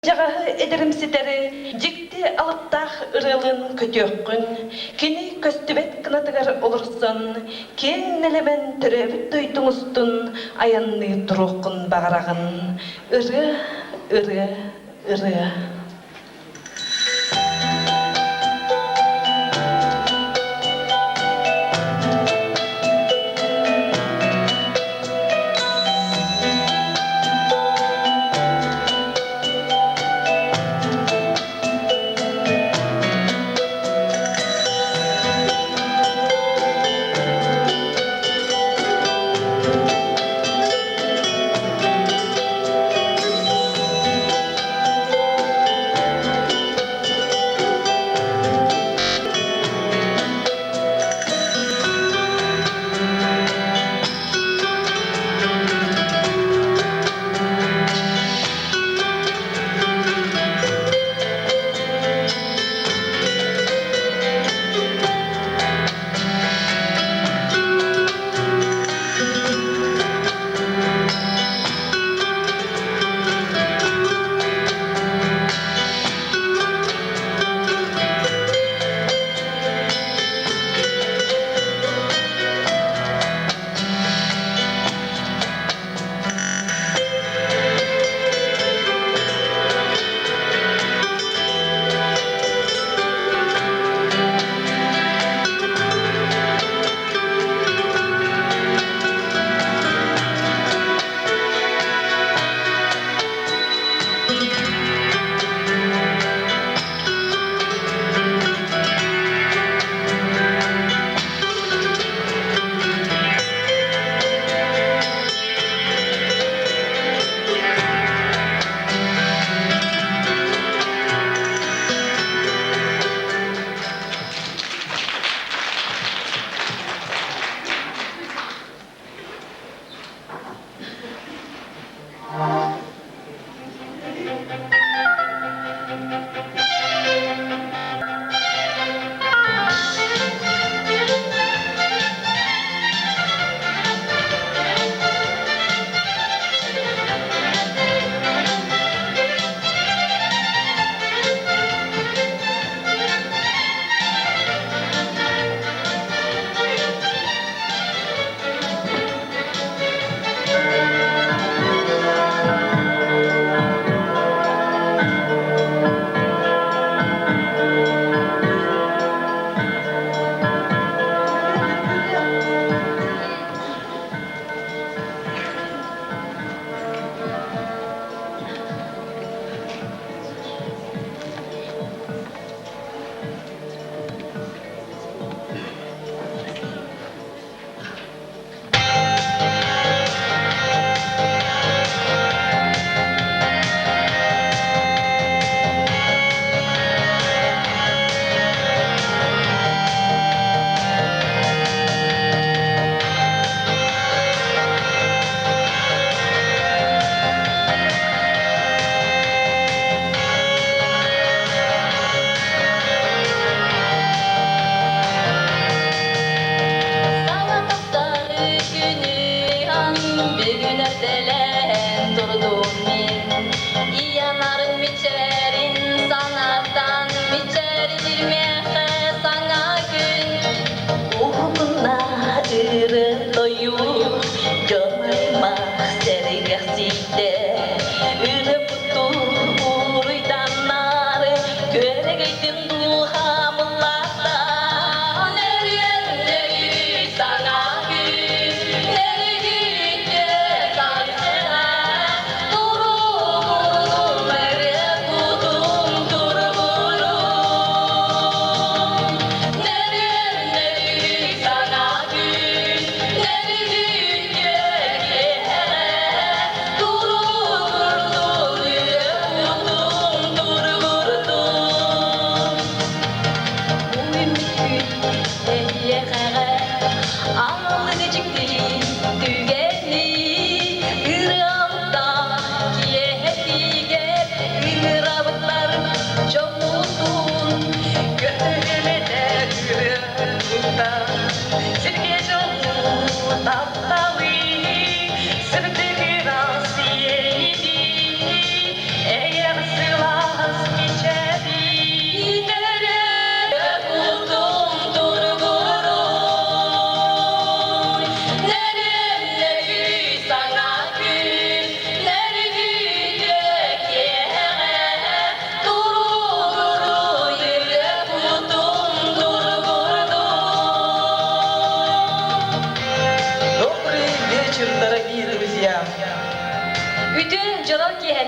Дьаҕаһы эдэримситэри дьикти алыптаах ырыалыын көтүөххүн, кини көстүбэт кынатыгар олорсон, киэҥ нэлэмэн төрөөбүт дойдуҥ устун айанныы туруоххун баҕараҕын. Ырыа, ырыа, ырыа.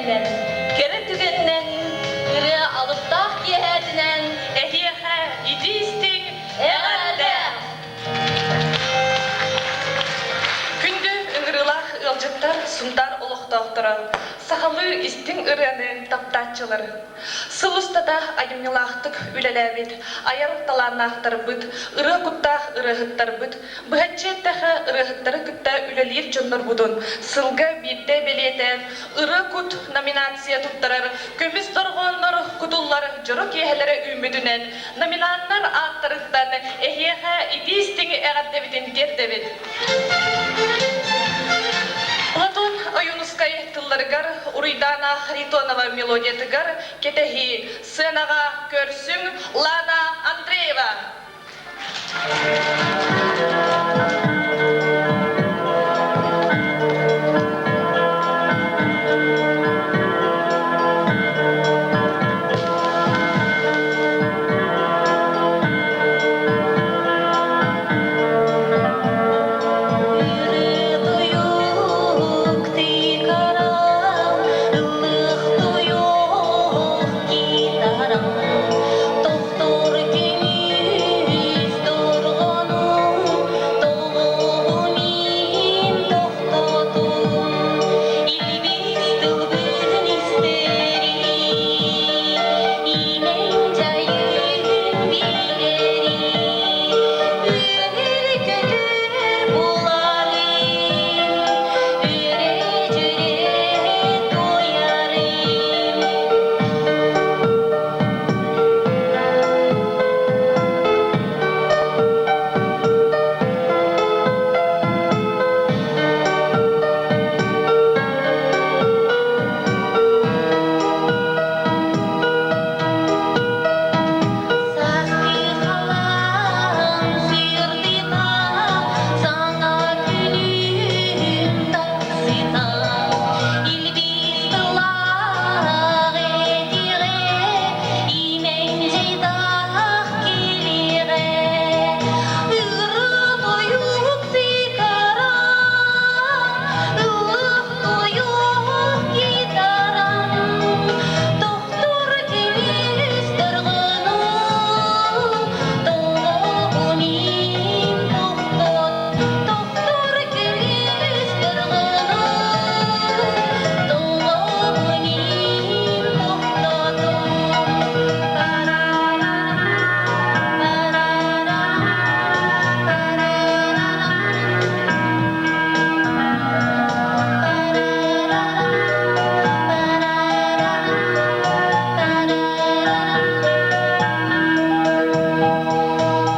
тэрээһининэн, кэрэ түгэнинэн, ырыа алыптаах киэһээтинэн эһиэхэ итии-истиҥ эҕэрдэ! Күндү ыҥырыылаах ыалдьыттар, Сунтаар олохтоохторо, сахалыы истиҥ ырыаны таптааччылар, Сыл устата айымньылаахтык үлэлээбит айар талааннаахтарбыт, ырыа куттаах ырыаһыттарбыт, быһаччы эттэххэ, ырыаһыттары кытта үлэлиир дьоннорбутун сылга биирдэ бэлиэтээн Ырыа кут номинация туттарар көмүс дорҕооннор кутуллар дьоро киэһэлэрэ үүммүтүнэн номинаннар ааттарыттан эһиэхэ итии-истиҥ эҕэрдэбитин тиэрдэбит. Платон Ойуунускай тылларыгар Уруйдаана Харитонова мелодиятыгар кэтэһии сценаҕа көрсүҥ Лана Андреева. Ырыа-тойук тыйгаран, ыллык-тойук гитарам, тохтор күнүс дорҕоонум, тоҕоҕум иһин тохтотун, илбис тылбын истэрин, имэҥ-дьайыын билэрин, үөр-көтөр буларын, үөрэ-дьүөрэ туойарын. Сааскы халаан сыырдыта, саҥа күнүм тахсыта, илбис тыллаах этиҕэ, имэҥ-дьайдаах кэлиэҕэ. Ырыа-тойук тыйгаран, ыллык-тойук гитарам, Тохтор күнүс дорҕоонум, тоҕобун иһин тохтот, тохтор күнүс дорҕоонум, тоҕобун иһин тохтотум.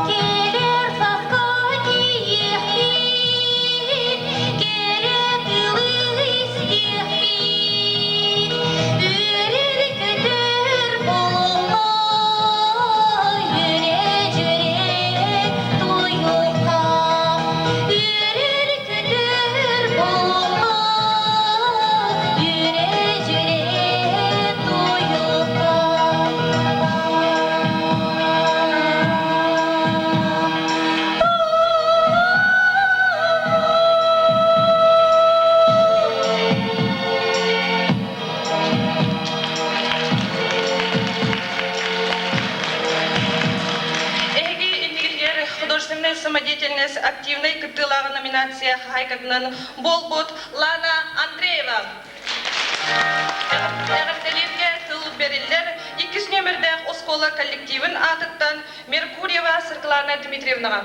Кэлэр саска тиийиэхпит, кэрэ тылы истиэхпит, үөрэр-көтөр буолуохха, үөрэ-дьүөрэ туойуохха, үөрэр-көтөр буолуохха, үөрэ-дьүөрэ туойуохха. Эһиги иннигитигэр художественная самодеятельность активнай кыттыылааҕы номинация хаһаайкатынан буолбут Лана Андреева. Эҕэрдэлииргэ тыл бэриллэр иккис нүөмэрдээх оскуола коллективын аатыттан Меркурьева Саргылана Дмитриевнаҕа.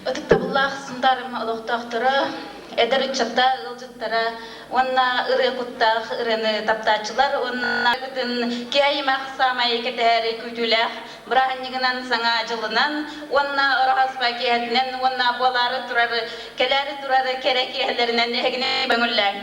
Ытыктабыллаах Сунтаарым олохтоохторо, эдэр ыччаттар ыалдьыттара уонна ырыа куттаах ырыаны таптааччылар уонна кытын киһи аймах саамай кэтэһэр күүтүүлээх бырааһынньыгынан саҥа дьылынан уонна Ороһооспо киэһэтинэн уонна буолаары турар кэлээри турар кэрэ киэһэлэринэн эһигини көҥүллээҥ.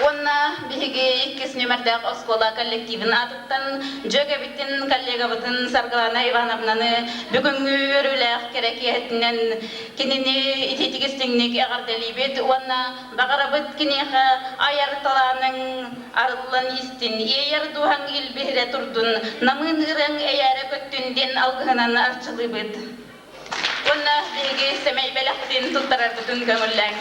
Уонна биһиги иккис нүмердээх оскуола коллективын аатыттан дьүөгэбитин, коллегабытын Саргылана Ивановнаны бүгүҥҥү үөрүүлээх кэрэ киэһэтинэн кинини итиитик истиҥник эҕэрдэлиибит уонна баҕарабыт киниэхэ айар талааныҥ арыллан истин, иэйэр дууһаҥ илбиһирэ турдун, намыын ырыаҥ эйээрэ көттүн диэн алгыһынан арчылыыбыт. Уонна биһиги сэмэй бэлэхпитин туттарарбытын көҥүллээҥ.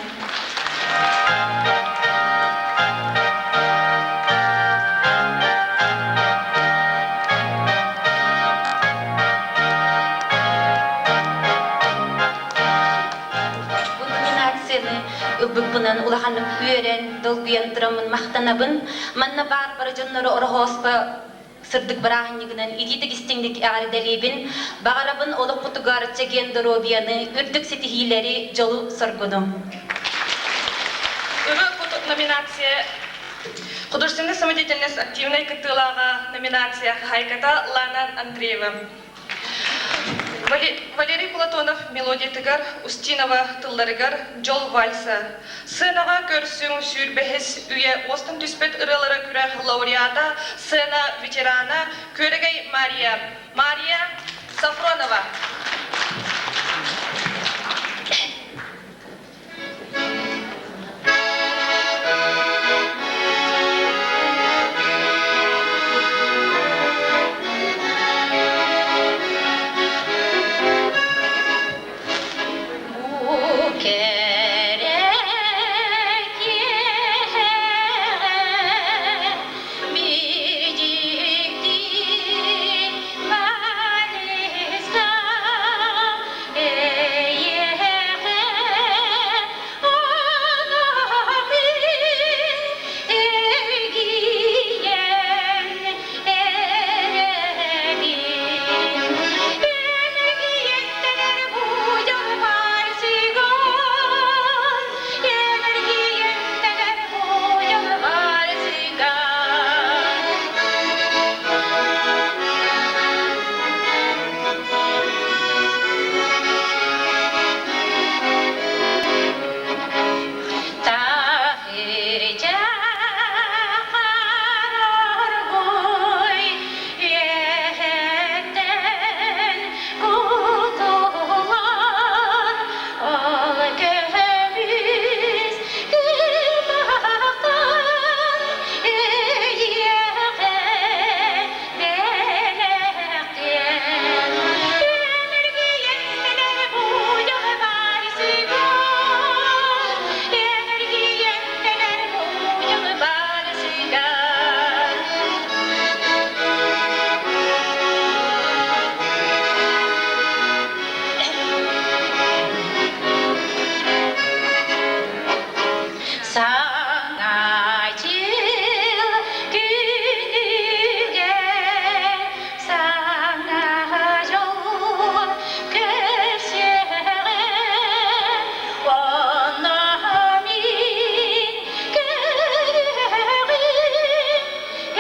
Бу номинацияны ылбыппынан улаханнык үөрэн, долгуйан тураммын махтанабын. Манна баар бары дьоннору Ороһооспо сырдык бырааһынньыгынан итиитик истиҥник эҕэрдэлиибин. Баҕарабын олоххутугар чэгиэн доруобуйаны, үрдүк ситиһиилэри, дьолу-соргуну. Ырыа кут номинация Художественная самодеятельность активнай кыттыылааҕа номинация хаһаайката Лана Андреева. Валерий Платонов мелодиятыгар, Устинова тылларыгар «Дьол вальса». Сценаҕа көрсүҥ сүүрбэһис үйэ уостан түспэт ырыалара күрэх лауреата, сцена ветерана Күөрэгэй Мария. Мария Сафронова. Бу кэрэ киэһэ биир дьикти вальса Эйиэхэ анабын эргийэн эрэбин. Энергиеттэнэр бу дьолбар сыган, Энергиеттэнэр бу дьолбар сыган. Таһырдьа хараргуй үөһэттэн кутуллан ол көмүс кымахтан эйиэхэ бэлэхтиэм. Энергиеттэнэр буйаҕы барсыгар, Саҥа дьыл күнүгэр саҥа дьол көрсүөҕэ онно мин көрүөҕүм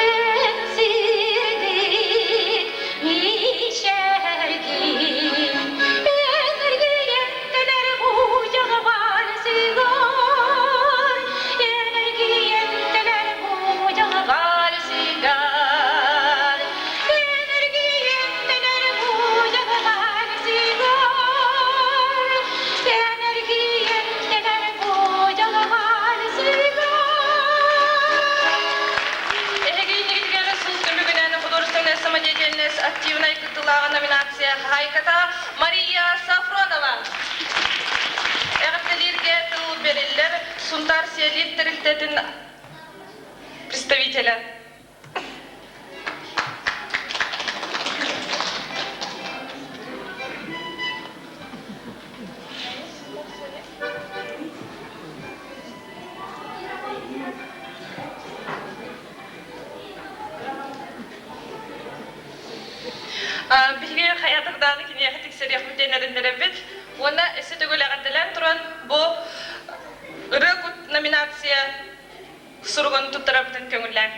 эн сирдик мичээргин Энергиеттэнэр буйаҕар сыгар, энергиеттэнэр буйаҕар сыгар, энергиеттэнэр буйаҕар сыгар, энергиеттэнэр буйаҕар сыгар. Эһиги иннигитигэр сыл түмүгүнэн художественная самодеятельность активнай кыттыылааҕа номинация хаһаайката Мария Сафронова. Эҕэрдэлииргэ тыл бэриллэр Сунтаар Сиэлит тэрилтэтин представителэ. Биһиги хайатырдааны киниэхэ тиксэриэхпит диэн эрэннэрэбит. Уонна өссө төгүл эҕэрдэлээн туран, бу ырыа кут номинация суругун туттарабытын көҥүллээҥ.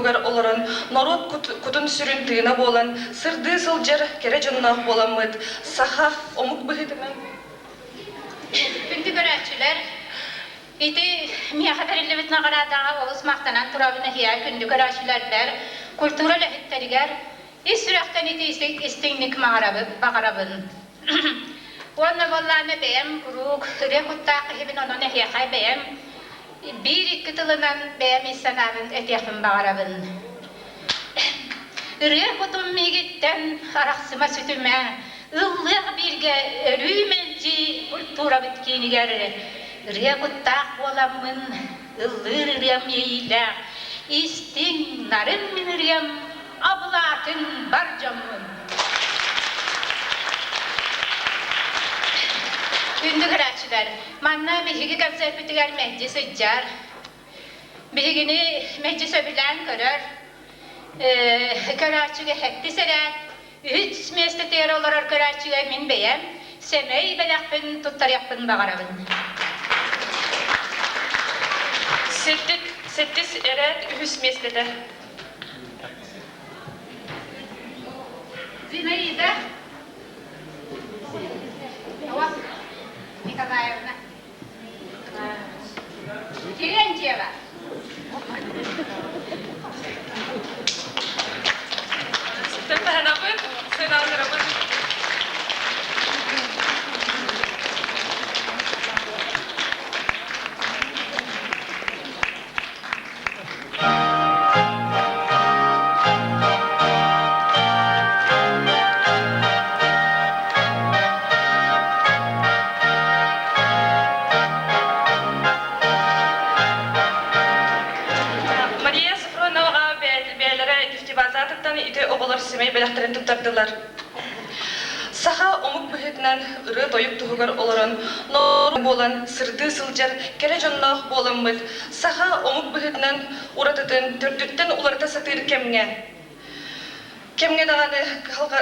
туһугар олорон, норуот кутун-сүрүн тыына буолан, сырдыы сылдьар кэрэ дьонноох буоламмыт, саха омук быһыытынан Күндү көрөөччүлэр, ити миэхэ бэриллибит наҕараадаҕа олус махтанан турабын эһиэхэ күндү көрөөччүлэрбэр, культура үлэһиттэригэр ис сүрэхтэн ити истиҥник баҕарабын. Уонна буоллаҕына бэйэм куруук ырыа куттаах киһибин, онон эһиэхэ бэйэм биир-икки тылынан бэйэм ис санаабын этиэхпин баҕарабын. Ырыа кутум миигиттэн арахсыма сүтүмэ, ыллыах бииргэ өрүү мэлдьи культурабыт киинигэр ырыа куттаах буоламмын, ыллыыр ырыам иэйиилээх, истиҥ, нарын мин ырыам абылаатын бар дьоммун. Күндү көрөөччүлэр, манна биһиги концерпитигэр мэлдьи сылдьар, биһигини мэлдьи сөбүлээн көрөр, көрөөччүгэ сэттис эрээт, үһүс миэстэтигэр олорор көрөөччүгэ мин бэйэм сэмэй бэлэхпин туттарыахпын баҕарабын. Сэттис эрээт үһүс миэстэтэ. Зинаида Николаевна Терентьева. Таһанабыт, сыаналанарабыт. Мария Софроноваҕа бэйэлэрэ нефтебазатыттан ити оҕолор сэмэй бэлэхтэрин туттардылар. Саха омук быһыытынан ырыа-тойук туһугар олорон, норуот буолан сырдыы сылдьар кэрэ дьонноох буоламмыт, саха омук быһыытынан уратытын төрдүттэн уларыта сатыыр кэмҥэ кэмҥэ даҕаны кыһалҕа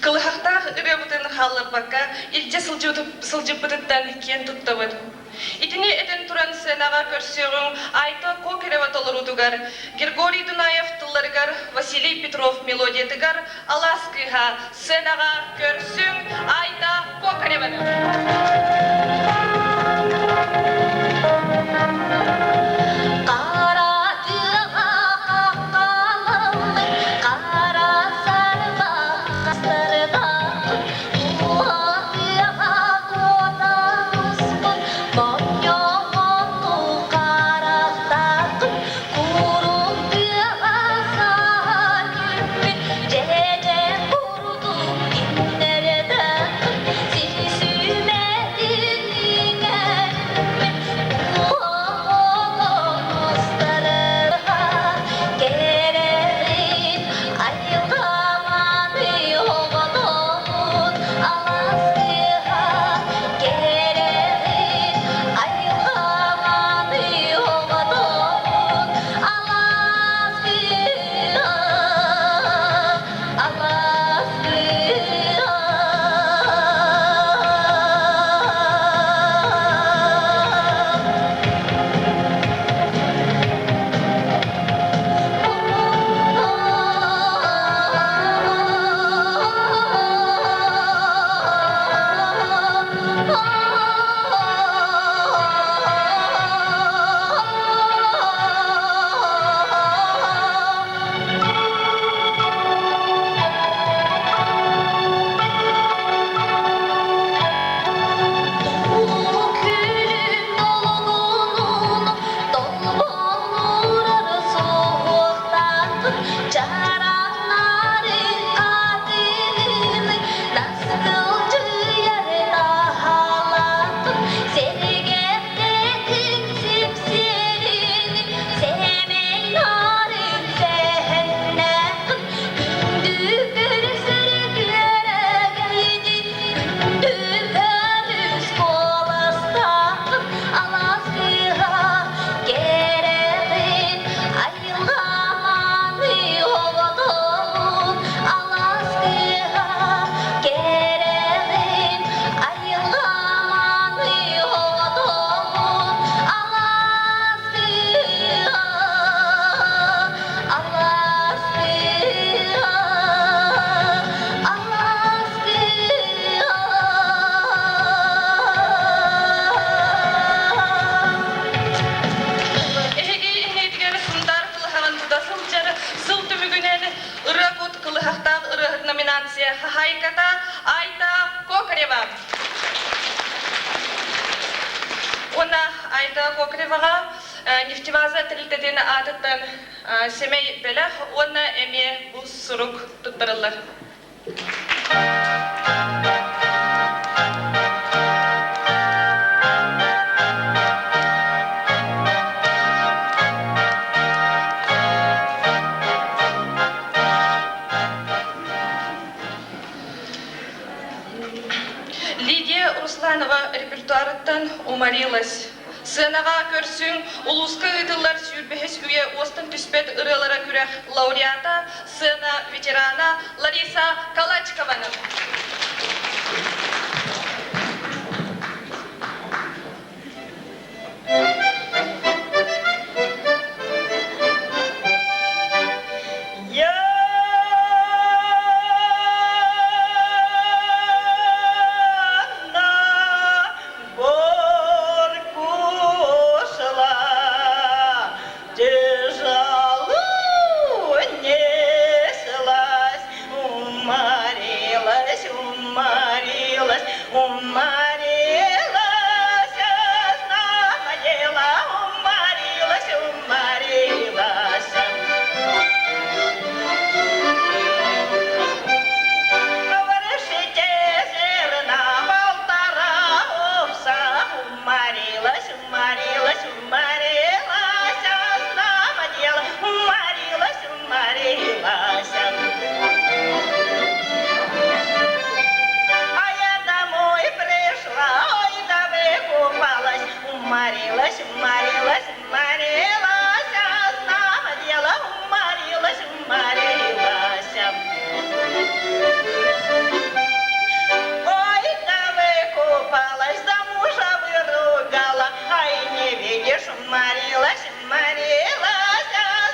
кылыһахтаах ырыабытын хаалларбакка илдьэ сылдьыбытыттан киэн туттабыт. Итини этэн туран сценаҕа көрсүөҕүҥ Айта Кокарева толоруутугар, Григорий Дунаев тылларыгар, Василий Петров мелодиятыгар Алаас кыыһа сценаҕа көрсүҥ Айта Кокареваны. Хара тыаҕа хаххаламмыт, хара сарбахтардаах, уһатыаҕа куотан Моонньоҕону харахтааххын, куруук тыаҕа саһан түспүт, дьэдьэн курдук иҥнэрэтэххин. Айта Кокреваҕа нефтебаза тэрилтэтин аатыттан сэмэй бэлэх уонна эмиэ бу сурук туттарыллар. Лидия Русланова репертуарыттан «Уморилась». Сыанаҕа көрсүҥ, улууска ыытыллар сүүрбэһис үйэ уостан түспэт ырыалара күрэх лауреата, сыана ветерана Лариса Калачикованы. Горку шла, тяжело неслась, уморилась, уморилась, уморилась, знамо дело, уморилась, уморилась. Ворошите зерна полтора овса, уморилась, уморилась, уморилась, знамо дело, уморилась, уморилась. А я домой пришла, ой, да выкупалась, уморилась, уморилась, уморилась, знамо дело, уморилась, уморилась. Ой, да выкупалась, да мужа выругала, ай, не видишь, уморилась, уморилась,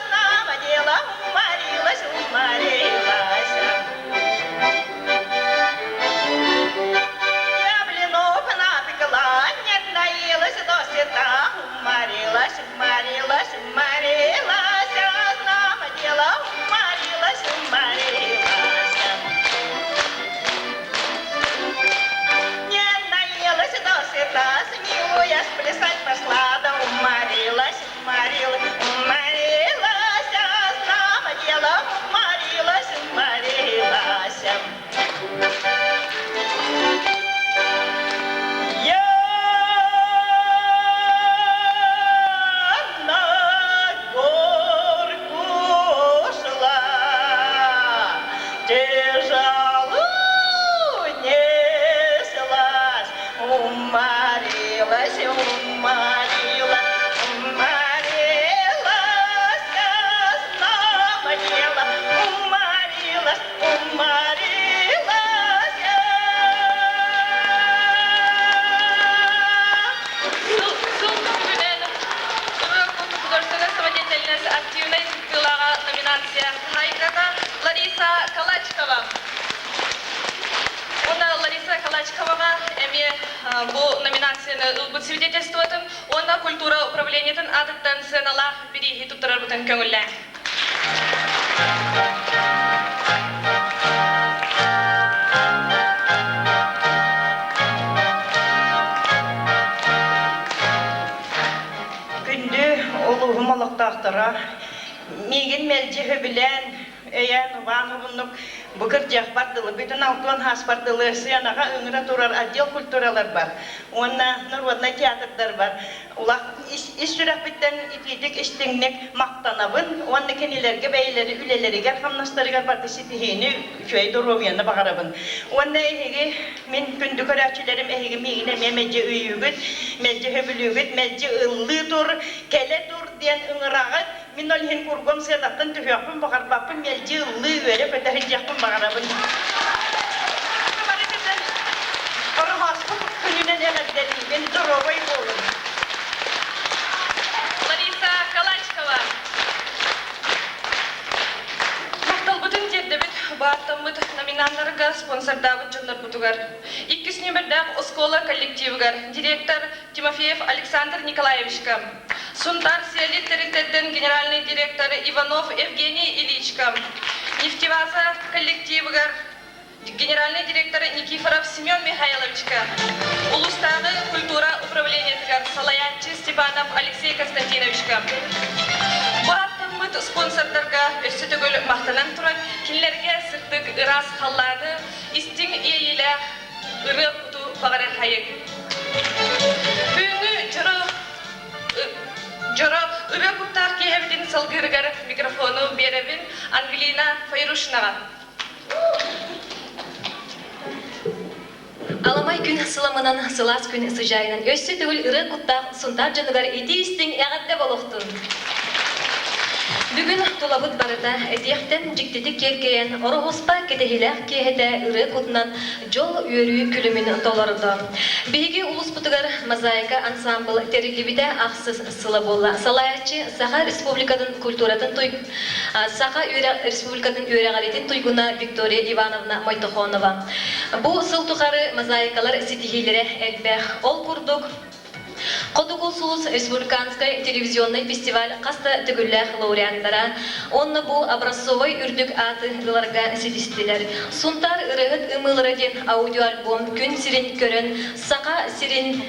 знамо дело, уморилась, уморилась. Я блинов напекла, не наелась досыта, уморилась, уморилась, уморилась, знамо дело, уморилась, уморилась. Не наелась досыта, смилуясь, плясать пошла, да уморилась, уморилась, уморилась, знамо дело, уморилась, уморилась. Я на горку шла, тяжело неслась, уморилась, уморилась, уморилась, знамо дело, уморилась, уморилась. Сыл түмүгүнэн Ырыа художественная самодеятельность активнай кыттыылааҕа номинация хаһаайката Лариса Калачикова. Уонна Лариса Калачиковаҕа эмиэ бу номинацияны ылбыт свидетельствотын уонна культура управлениетын аатыттан сыаналаах бирииһи туттарарбытын көҥүллээн. Күндү улууһум олохтоохторо, миигин мэлдьи сөбүлээн, өйөөн убаан уһуннук бу кырдьыахпар дылы, бүтүн алтыан ааспар дылы сыанаҕа ыҥыра турар отдел культуралар бар уонна народнай театрдар бар. Улах ис сүрэхпиттэн итиитик истиҥник махтанабын уонна кинилэргэ бэйэлэри үлэлэригэр хамнастарыгар барыта ситиһиини, үчүгэй доруобуйаны баҕарабын. Уонна эһиги мин күндү көрөөччүлэрим эһиги миигин эмиэ мэлдьи өйүүгүт, мэлдьи сөбүлүүгүт, мэлдьи ыллыы тур, кэлэ тур диэн ыҥыраҕыт. Мин ол иһин кургум сыанаттан түһүөхпүн баҕарбаппын, мэлдьи ыллыы, үөрэ-көтө сылдьыахпын баҕарабын. Ороһооспут күнүнэн эҕэрдэлиибин, доруобай буолуҥ! Лариса Калачикова. Махталбытын тиэрдэбит бааттаммыт номинаннарга спонсордаабыт дьоннорбутугар. Иккис нүөмэрдээх оскуола коллективыгар директор Тимофеев Александр Николаевичка, Сунтаар Сиэлит тэрилтэттэн генеральный директор Иванов Евгений Ильичка, Нефтеваза коллективыгар генеральный директор Никифоров Семен Михайловичка, улуустааҕы культура управлениетыгар салайааччы Степан. Степанов Алексей Константиновичка. Бу аттаммыт спонсордарга өссө төгүл махтанан туран, кинилэргэ сырдык ыраас халлааны, истиҥ иэйиилээх ырыа куту баҕарыахайыҥ. Бүгүҥҥү дьоро дьоро ырыа куттаах киэһэбитин салгыырыгар микрофону биэрэбин Ангелина Файрушинаҕа. Аламай күн сыламынан, сылаас күн сыдьаайынан өссө төгүл ырыа куттаах Сунтаар дьонугар итии-истиҥ эҕэрдэ буолуохтун! Бүгүн тулабыт барыта этиэхтэн дьиктитик киэркэйэн, Ороһуспа кэтэһиилээх киэһэтэ ырыа кутунан дьол-үөрүү күлүмүн толордо. Биһиги улууспутугар мозаика ансаамбыл тэриллибитэ ахсыс сыла буолла. Салайааччы Саха Республикатын культуратын туй Саха Республикатын үөрэҕириитин туйгуна Виктория Ивановна Мойтохонова. Бу сыл тухары мозаикалар ситиһиилэрэ элбэх. Ол курдук, Хотугу сулус республиканскай телевизионнай фестиваль хас да төгүллээх лауреаттара уонна бу образцовай үрдүк ааты ыларга ситистилэр. Сунтаар ырыаһыт ымыылара диэн аудиоальбом күн сирин көрөн Саха сирин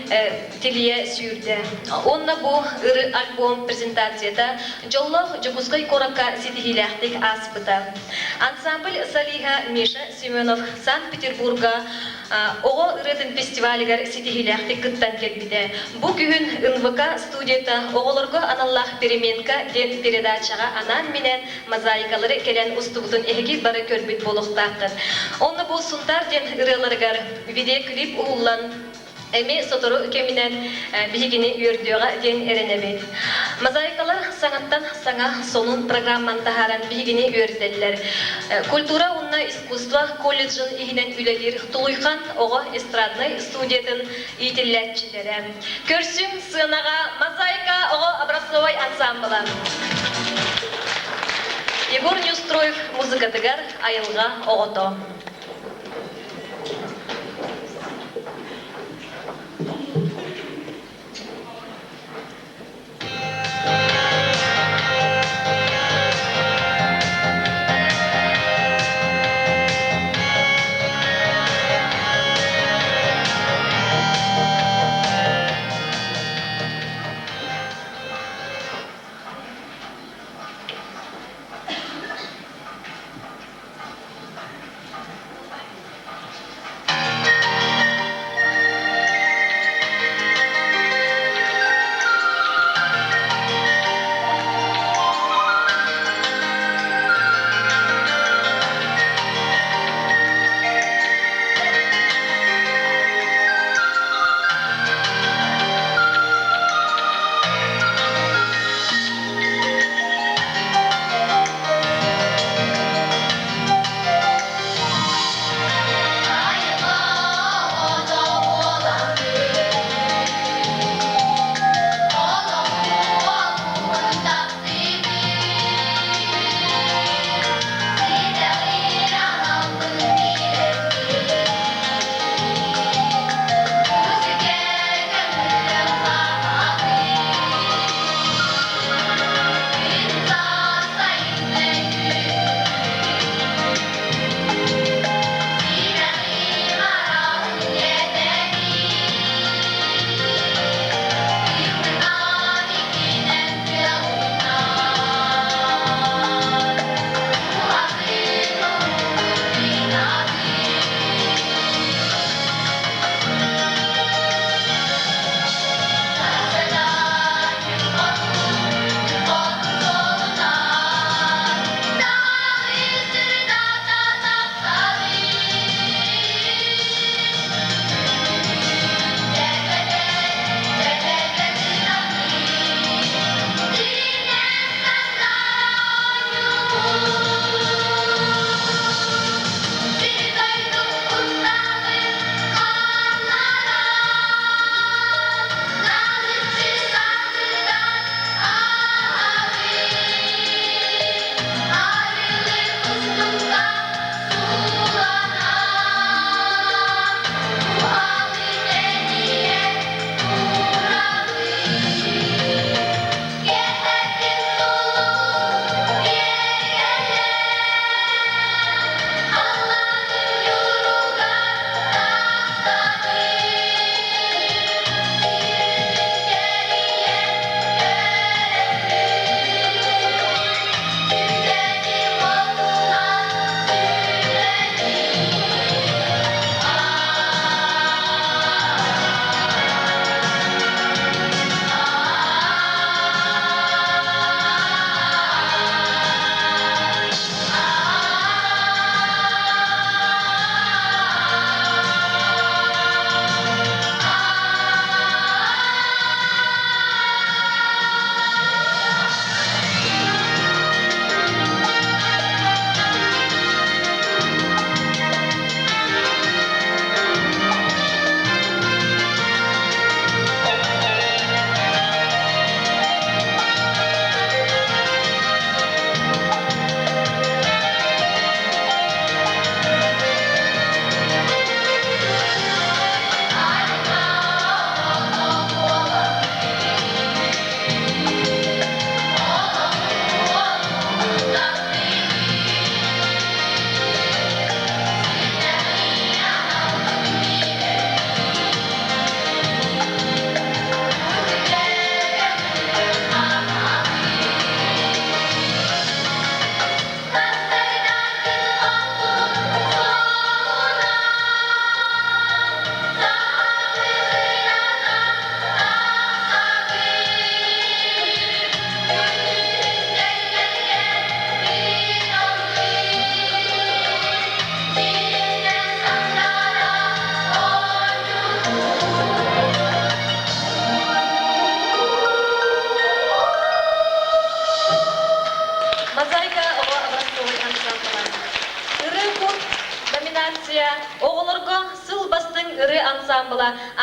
тилийэ сүүрдэ. Уонна бу ыры альбом презентацията дьоллоох Дьокуускай куоракка ситиһиилээхтик ааспыта. Ансамбль солиһа Миша Семенов Санкт-Петербурга оҕо ырыатын фестивалыгар ситиһиилээхтик кыттан кэлбитэ. Бу күһүн НВК студията оҕолорго аналлаах «Переменка» диэн передачаҕа анаан-минээн мозаикалары кэлэн устубутун эһиги бары көрбүт буолуохтааххыт. Онно бу «Сунтаар» диэн ырыаларыгар видеоклип уһуллан Эмиэ сотору кэминэн биһигини үөрдүөҕэ диэн эрэнэбит. Мозаикалар саҥаттан саҥа сонун программан таһааран биһигини үөрдэллэр. Культура уонна искусство колледжын иһинэн үлэлиир Тулуйхан оҕо эстраднай студиятын иитиллээччилэрэ. Көрсүҥ сыанаҕа Мозаика оҕо образцовай ансамбла. Егор Неустроев музыкатыгар айылҕа оҕото.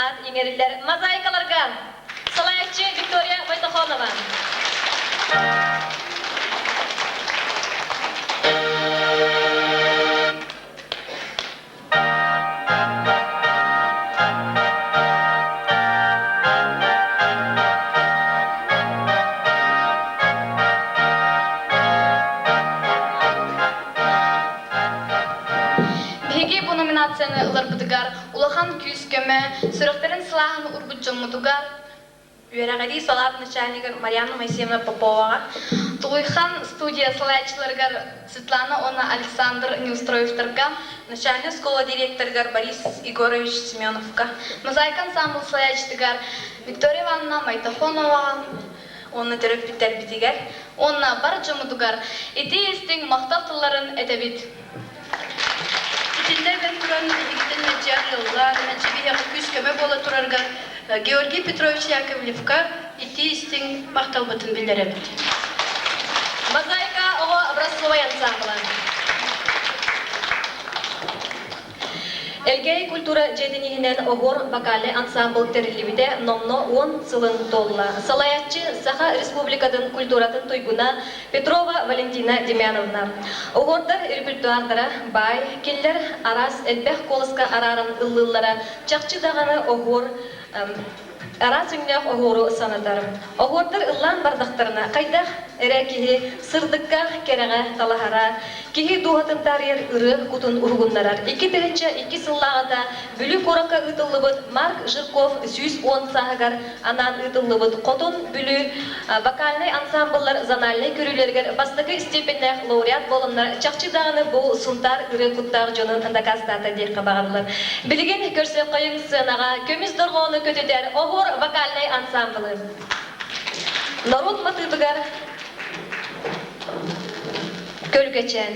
аат иҥэриллэр мозаикаларга салайааччы Виктория Войтохонова. Биһиги бу номинацияны ыларбытыгар улахан күүс-көмө, сүрэхтэрин сылааһын урбут дьоммутугар Үөрэҕирии салаат начальнигар Марианна Моисеевна Поповаҕа, Тулуйхан студия салайааччыларыгар Светлана уонна Александр Неустроевтарга, начальнай школа директорыгар Борис Егорович Семеновка, Мозаика ансамбл салайааччытыгар Виктория Ивановна Майтохоноваҕа уонна төрөппүттэрбитигэр уонна бар дьоммутугар итии-истиҥ махтал тылларын этэбит. Итиннэ эбэн туран, биһигитин мэлдьи арыаллаан, мэлдьи биһиэхэ күүс-көмө буола турарыгар Георгий Петрович Яковлевка итии-истиҥ махталбытын биллэрэбит. Мозаика оҕо образцовай ансамбла. Элгээйи культура дьиэтин иһинэн Оһуор вокальнай ансамбл тэриллибитэ номно уон сылын туолла. Салайааччы Саха Республикатын культуратын туйгуна Петрова Валентина Демьяновна. Оһуордар репертуардара баай, кинилэр араас элбэх куоласка арааран ыллыыллара чахчы даҕаны оһуор араас өҥнөөх оһуору санатар. Оһуордар ыллаан бардахтарына хайдах эрэ киһи сырдыкка, кэрэҕэ талаһара, киһи дууһатын таарыйар ырыа кутун уһугуннарар. 2002 сыллааҕыта Бүлүү куоракка ыытыллыбыт Марк Жирков 110 сааһыгар анаан ыытыллыбыт Хотун Бүлүү вокальнай ансамбллар зональнай көрүүлэригэр бастакы степеннээх лауреат буоланнар чахчы даҕаны бу Сунтаар ырыа куттаах дьонун дакаастаата диэххэ баҕарыллар. Билигин көрсүөххэйиҥ сценаҕа көмүс дорҕоону көтүтэр Оһуор вокальнай ансамблы. Норуот матыыбыгар Көлгөчөөн.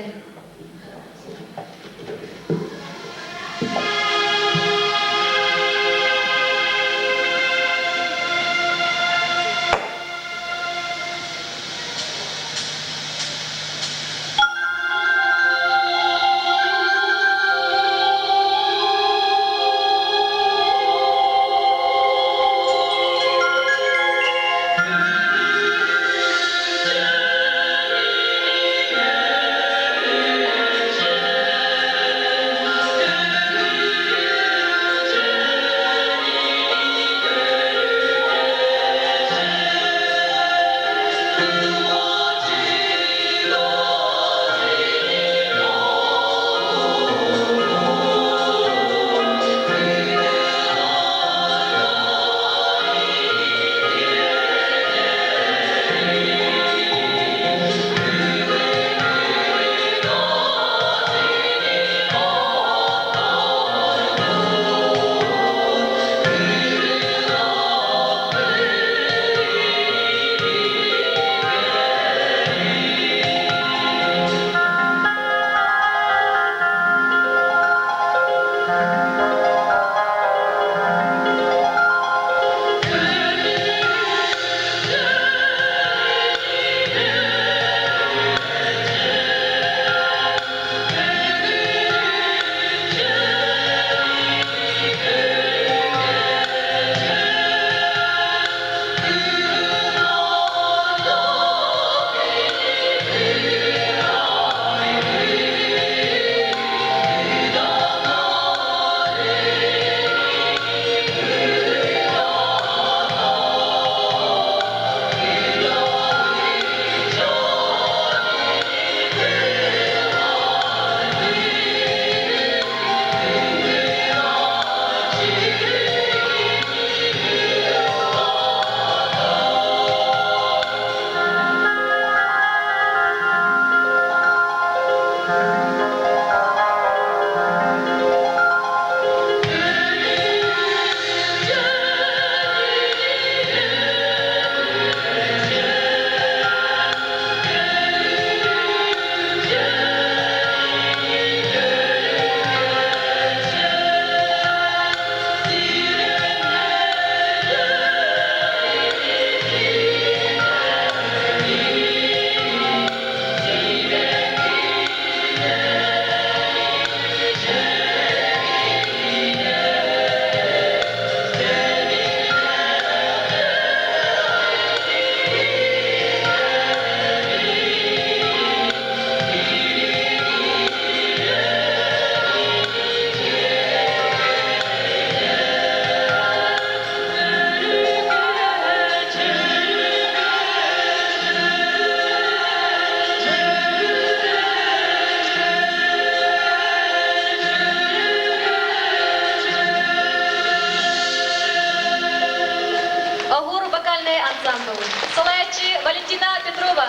ансамбл. Салайааччы Валентина Петрова.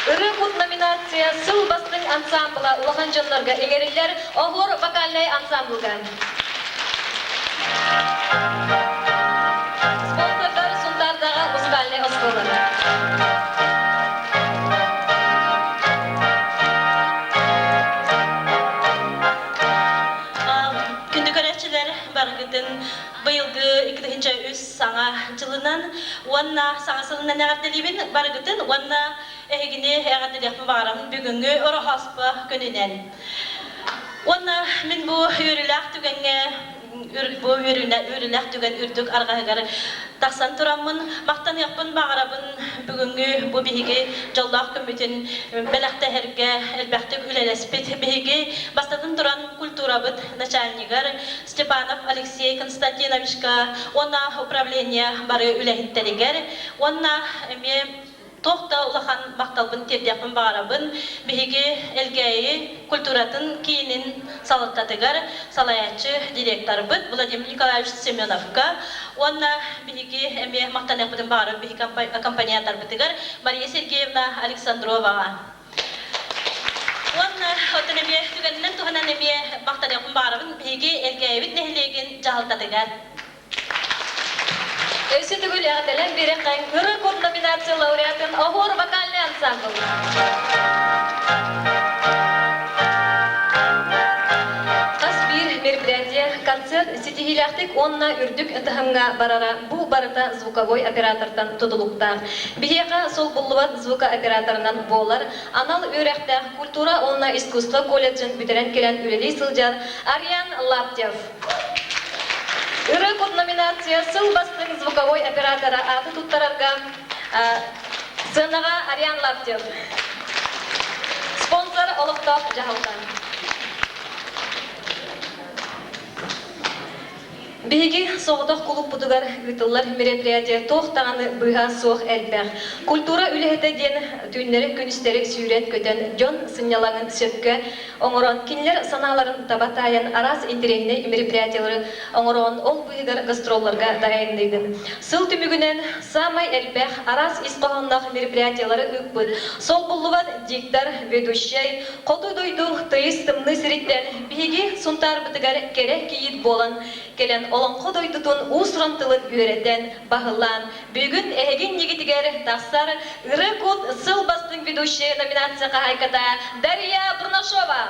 Ырыа кут номинация сыл бастыҥ ансамбла улахан дьоннорго иҥэриллэр Оһуор вокальнай ансамблга. Спонсордар Сунтаардаҕы музыкальнай оскуолалар. Күндү көрөөччүлэр, барыгытын быйылгы 2003 саҥа дьылынан уонна саҥа сылынан эҕэрдэлиибин барыгытын уонна эһигини эҕэрдэлиэхпин баҕарабын бүгүҥҥү Ороһооспо күнүнэн. Уонна мин бу үөрүүлээх түгэҥҥэ бу үөрүүлээх түгэн үрдүк арҕаһыгар тахсан тураммын махтаныахпын баҕарабын бүгүҥҥү бу биһиги дьоллоох күммүтүн бэлэхтэһэргэ элбэхтик үлэлэспит биһиги бастатан туран культурабыт начальнигар Степанов Алексей Константиновичка уонна управление бары үлэһиттэригэр уонна эмиэ туох да улахан махталбын тиэрдиэхпин баҕарабын. Биһиги Элгээйи культуратын киинин салалтатыгар салайааччы директорбыт Владимир Николаевич Семеновка уонна биһиги эмиэ махтаныахпытын баҕарабын биһиги аккомпаниаторбытыгар Мария Сергеевна Александроваҕа. Уонна оттон эмиэ түгэнинэн туһанан эмиэ махтаныахпын баҕарабын биһиги Элгээйибит нэһилиэгин дьаһалтатыгар. Өссө төгүл эҕэрдэлээн биэрэххэ Ырыа кут номинация лауреатын Оһуор вокальный ансамбл. Хас биир мероприятие, концерт ситиһиилээхтик уонна үрдүк таһымҥа барара бу барыта звуковой оператортан тутулуктаах. Биһиэхэ солбуллубат звукооператорынан буолар анал үөрэхтээх культура уонна искусство колледжын бүтэрэн кэлэн үлэлии сылдьар Ариан Лаптев. Ырыа кут номинация сыл бастыҥ звуковой оператора ааты туттарарга сценаҕа Ариан Лаптев. Спонсор олохтоох дьаһалта. Биһиги соҕотох кулууппутугар ыытыллар мероприятие туох даҕаны быыһа суох элбэх. Культура үлэһитэ диэн түүннэри-күнүстэри сүүрэн-көтөн дьон сынньалаҥын сөпкө оҥорон, кинилэр санааларын таба таайан араас интэриэһинэй мероприятиелары оҥорон, ол быыһыгар гастролларга да айанныыгын. Сыл түмүгүнэн саамай элбэх араас ис хоһоонноох мероприятиелары ыыппыт солбуллубат диктор, ведущай, хоту дойду тыйыс тымныы сириттэн биһиги Сунтаарбытыгар кэрэ кийиит буолан кэлэн олоҥхо дойдутун уус-уран тылын үөрэтэн, баһылаан, Бүгүн эһиги иннигитигэр тахсар Ыры кут сыл бастыҥ ведущая номинация хаһаайката Дарья Бурнашова.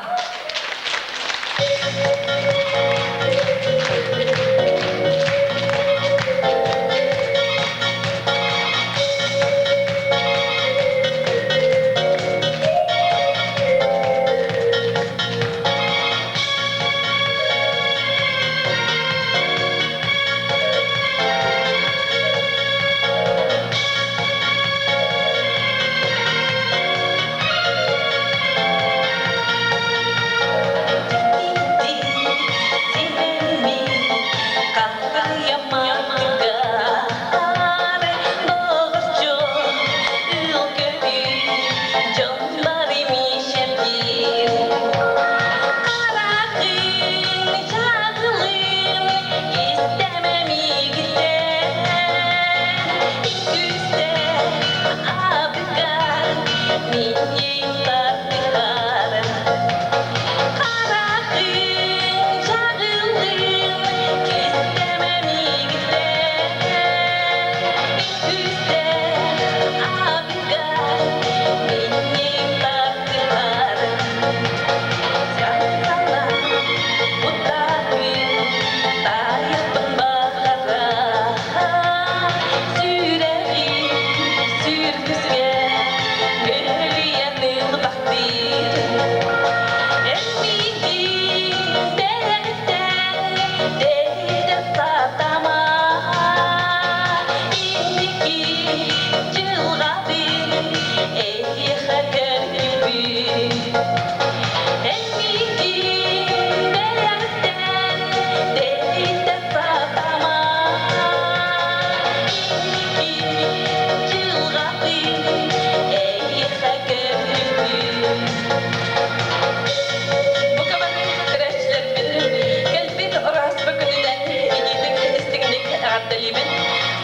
Кэлбит Ороһоспо күнүнэн итиитик истиҥник эҕэрдэлиибин.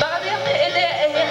Баҕарыам этэ эһэ.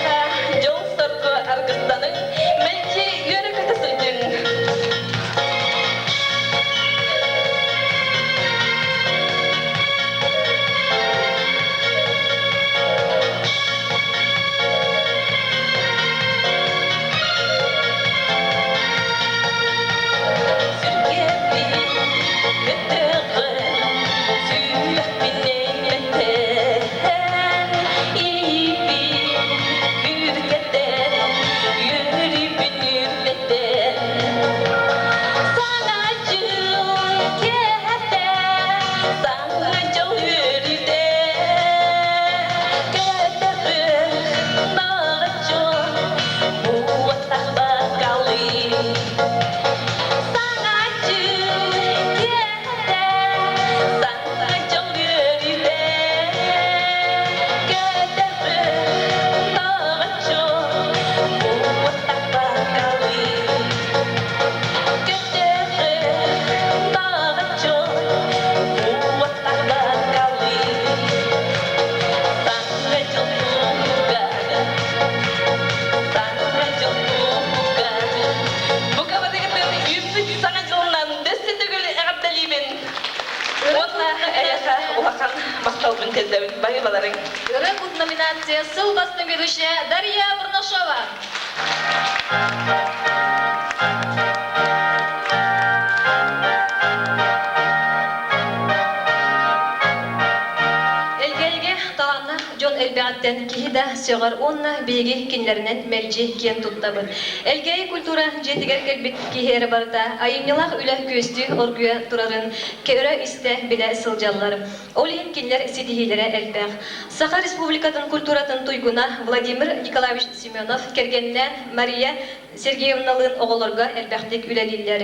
күүтэбит. Баһыыбаларыҥ. Ырыа кут номинация сыл бастыҥ ведущая Дарья Бурнашова. Элгээйигэ талааннаах дьон элбэҕиттэн киһи да сөҕөр уонна биһиги кинилэринэн мэлдьи киэн туттабыт. Элгээйи культура дьиэтигэр кэлбит киһи эрэ барыта айымньылаах үлэ күөстүү оргуйа турарын көрө-истэ билэ сылдьаллар. Ол иһин кинилэр ситиһиилэрэ элбэх. Саха Республикатын культуратын туйгуна Владимир Николаевич Семенов кэргэнинээн Мария Сергеевналыын оҕолорго элбэхтик үлэлииллэр.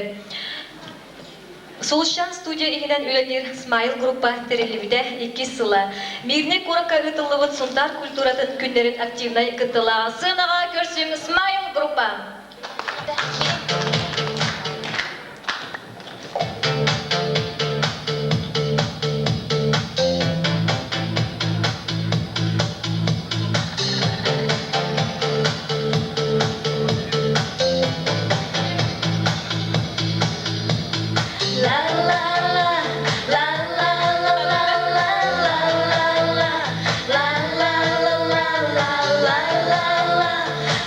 Сулусчаан студия иһинэн үлэлиир Смайл группа тэриллибитэ иккис сыла. Мирнэй куоракка ыытыллыбыт Сунтаар культуратын күннэрин активнай кыттыылааҕа сыанаҕа көрсүҥ Смайл группа! La la la, la la la la la la la la, la la la la la la la la,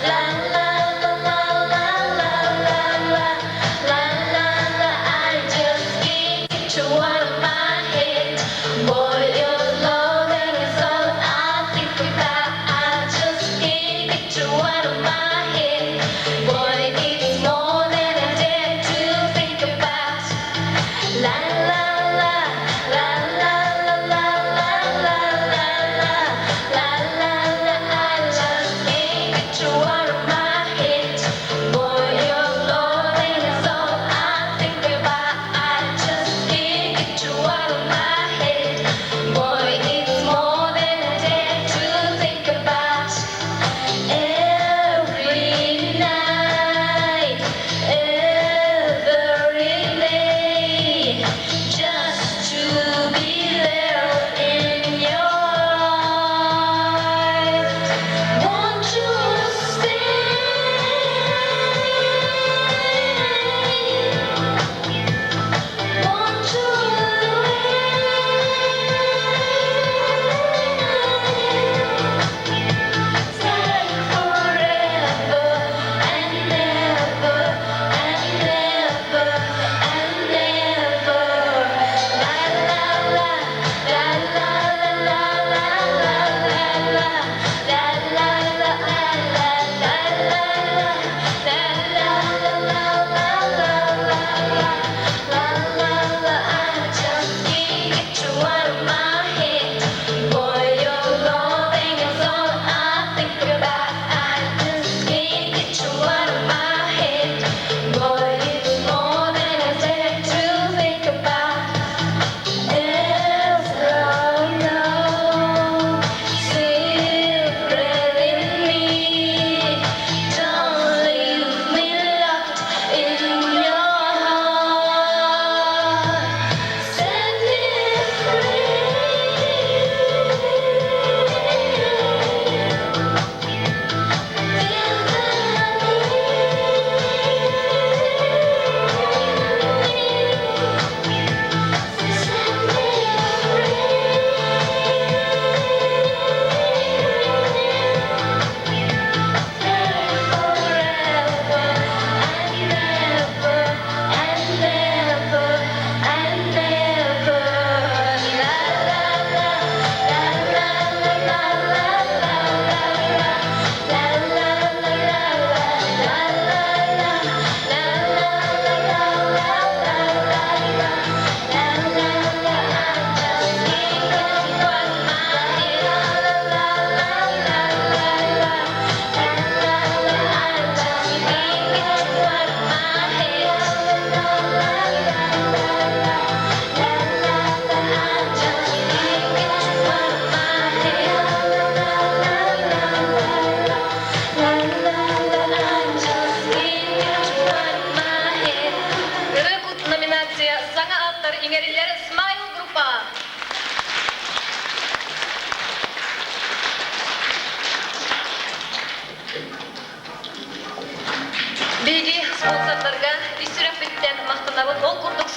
la la la la la la.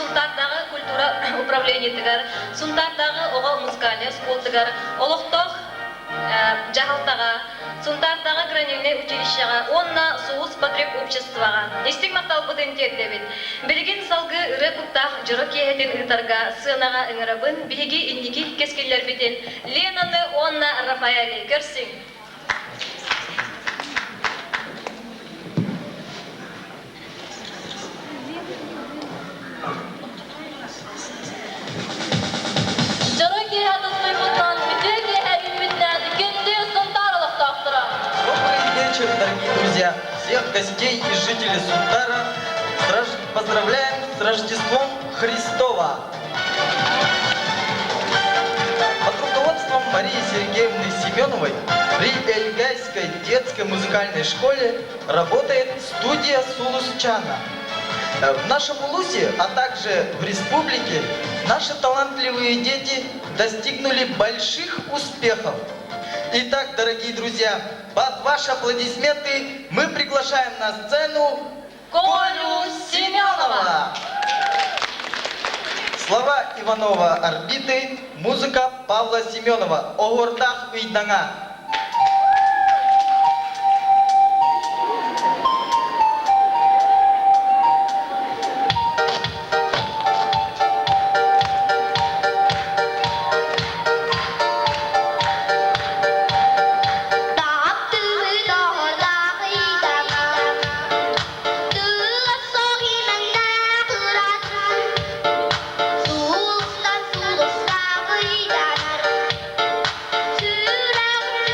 Сунтаардааҕы культура управлениетыгар, Сунтаардааҕы оҕо музыкальнай оскуолатыгар, олохтоох дьаһалтаҕа, Сунтаардааҕы гранильнай училищеҕа уонна Сулус потребобществоҕа истиҥ махталбытын тиэрдэбит. Билигин салгыы ырыа куттаах дьоро киэһэтин ыытарга сыанаҕа ыҥырабын биһиги инники кэскиллэрбитин Ленаны уонна Рафаэли көрсүҥ! Дьоро киэһэ тустуйбутунан, үтүө киэһэ үүммүтүнэн күндү Сунтаар олохтоохторо! Добрый вечер, дорогие друзья! Всех гостей и жителей Сунтара поздравляем с Рождеством Христова! Под руководством Марии Сергеевны Семеновой при Эльгайской детской музыкальной школе работает студия Сулусчана. В нашем улусе, а также в республике наши талантливые дети достигнули больших успехов. Итак, дорогие друзья, под ваши аплодисменты мы приглашаем на сцену Колю Семенова! Слова Иванова «Орбиты», музыка Павла Семенова «Оһуордаах ыйдаҥа». Сулустан сулустаах ыйданар, сүрэҕим.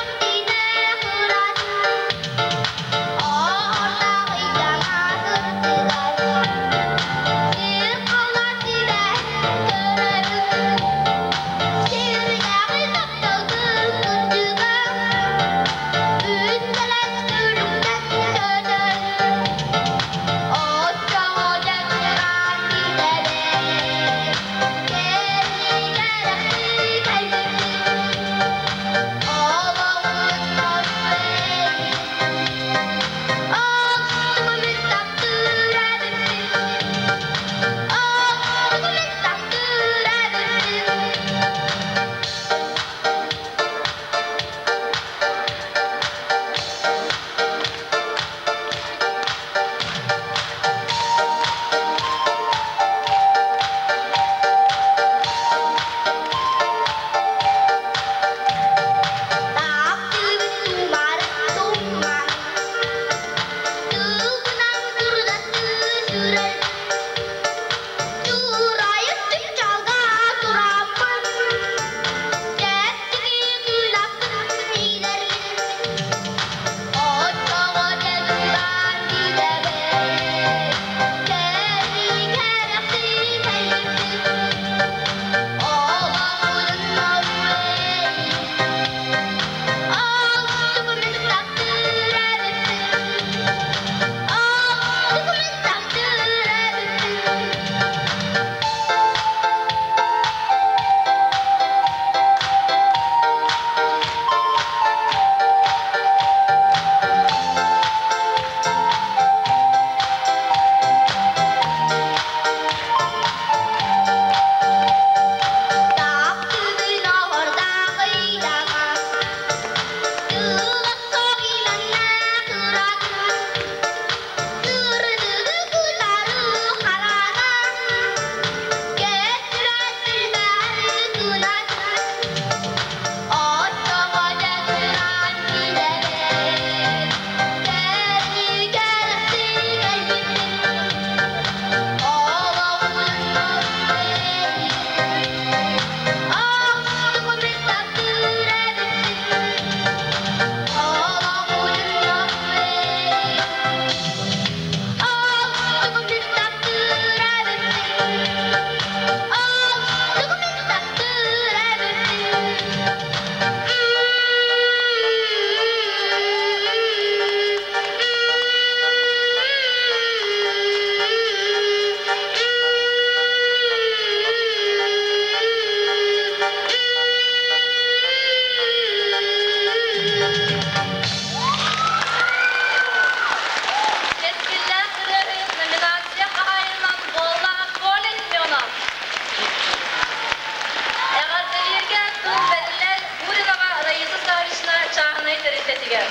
тэрилтэтигэр.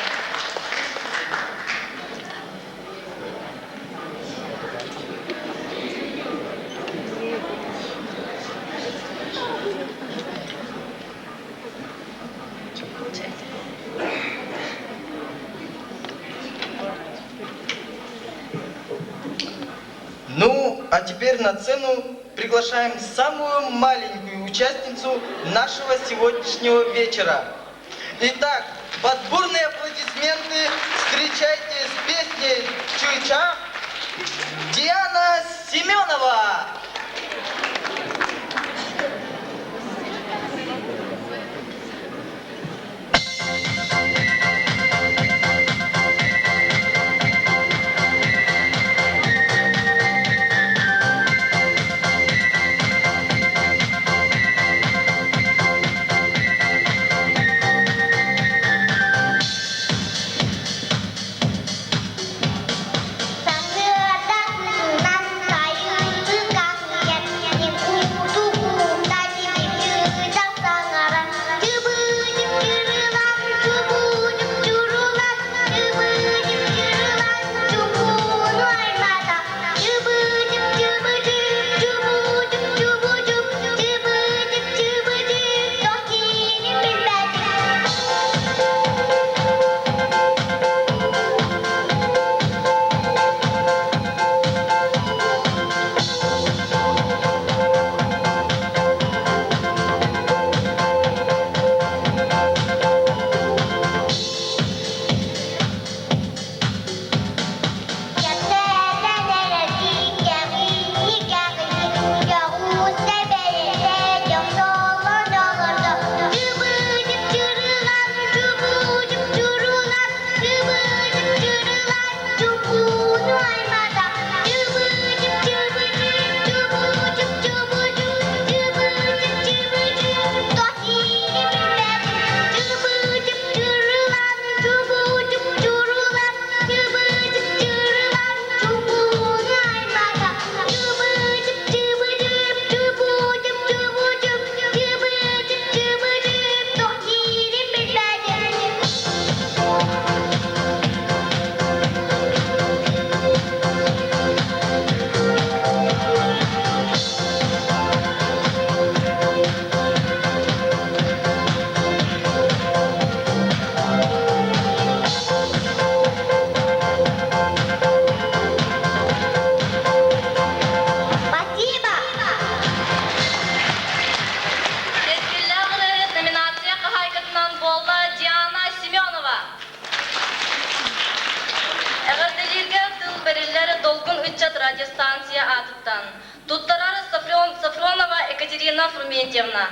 Ну, а теперь на сцену приглашаем самую маленькую участницу нашего сегодняшнего вечера. Итак, под бурные аплодисменты встречайте с песней «Чуйча» Диана Семенова! Сарсыарда сайынны каһыйан, кууту-куута сибикида саҥаран, чыбыытым чырылан, чубуутум чурулан, чыбыытым чырылан, чубууну аймаата, чыбыытым чыбытым, чубуутум чубутум, чыбытым чыбытым, тохиинин билбэтим. Спасибо! Кэскиллээх ырыаһыт номинация хаһаайкатынан буолла Диана Семенова. Эҕэрдэлииргэ тыл бэриллэр Долгун ыччат радиостанция аатыттан. Туттарар Сафронова Екатерина Фрументьевна.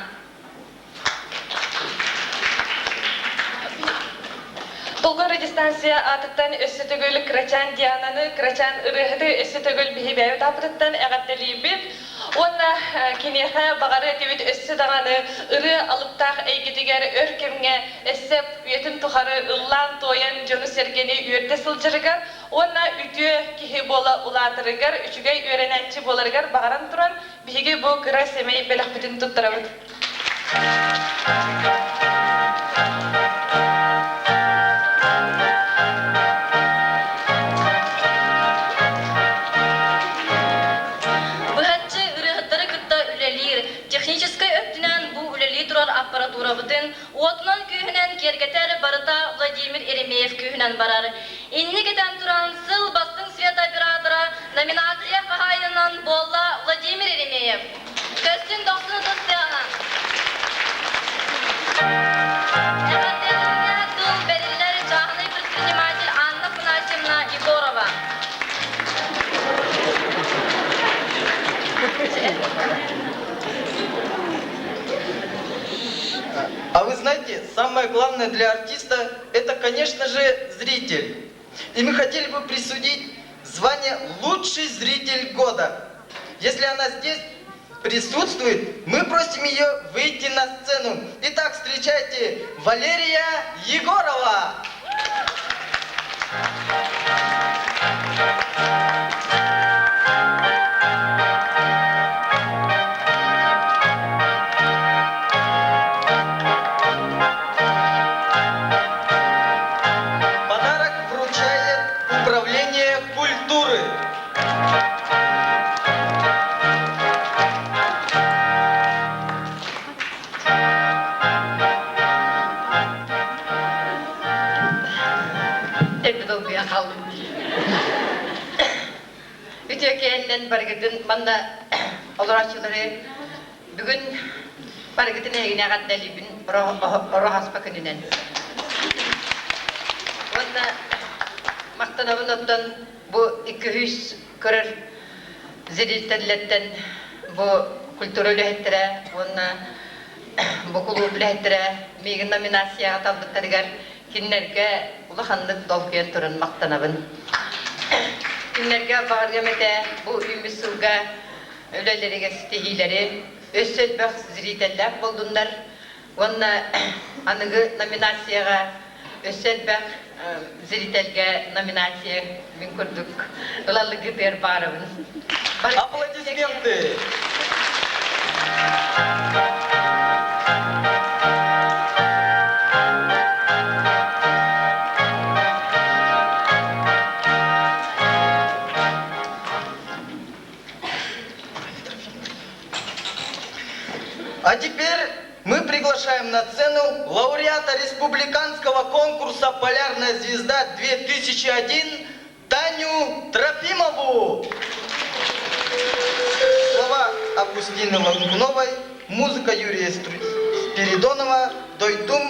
Долгун радиостанция аатыттан өссө төгүл Кырачаан Диананы, Кырачаан ырыаһыты өссө төгүл биһибээбит аапытыттан эҕэрдэлиибит. Уонна киниэхэ баҕары этибит өссө даҕаны ырыа алыптаах эйгэтигэр өр кэмҥэ өссө үйэтин тухары ыллаан-туойан дьону-сэргэни үөрдэ сылдьарыгар уонна үтүө киһи буола улаатарыгар, үчүгэй үөрэнээччи буоларыгар баҕаран туран биһиги бу кыра сэмэй бэлэхпитин туттарабыт. Быһаччы ырыаһыттары кытта үлэлиир, техническэй өттүнэн бу үлэлии турар аппаратурабытын уотунан-күүһүнэн киэргэтэр барыта Владимир Еремеев күүһүнэн барар. Инник этэн туран, сыл бастыҥ светооператора номинация хаһаайынынан буолла Владимир Еремеев. Көстүн дохсун ытыс тыаһа. Эҕэрдэлэргэ тыл бэриллэр чааһынай предприниматель Анна Афанасьевна Егорова. А вы знаете, самое главное для артиста – это, конечно же, зритель. И мы хотели бы присудить звание «Лучший зритель года». Если она здесь присутствует, мы просим ее выйти на сцену. Итак, встречайте Валерия Егорова! долгуйан хааллым дии. Үтүө киһиннэн барыгытын манна олорооччулары бүгүн барыгытын эһигини эҕэрдэлиибин Ороһаспа күнүнэн. Уонна махтанабын оттон бу 200 көрөр зрителлэртэн бу культура үлэһиттэрэ уонна бу кулууп үлэһиттэрэ миигин номинацияҕа талбыттарыгар кинилэргэ улаханнык долгуйан туран махтанабын. Кинилэргэ баҕарыам этэ бу үүммүт сылга үлэлэригэр ситиһиилэри, өссө элбэх зрителлээх буоллуннар уонна аныгы номинацияҕа өссө элбэх зрительгэ номинация мин курдук ылаллыгытыгар баарабын. Аплодисменты! А теперь мы приглашаем на сцену лауреата республиканского конкурса «Полярная звезда-2001» Таню Трофимову. Слова Августины Ланкуновой, музыка Юрия Спиридонова, Дойдум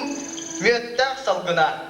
мүөттээх салгына.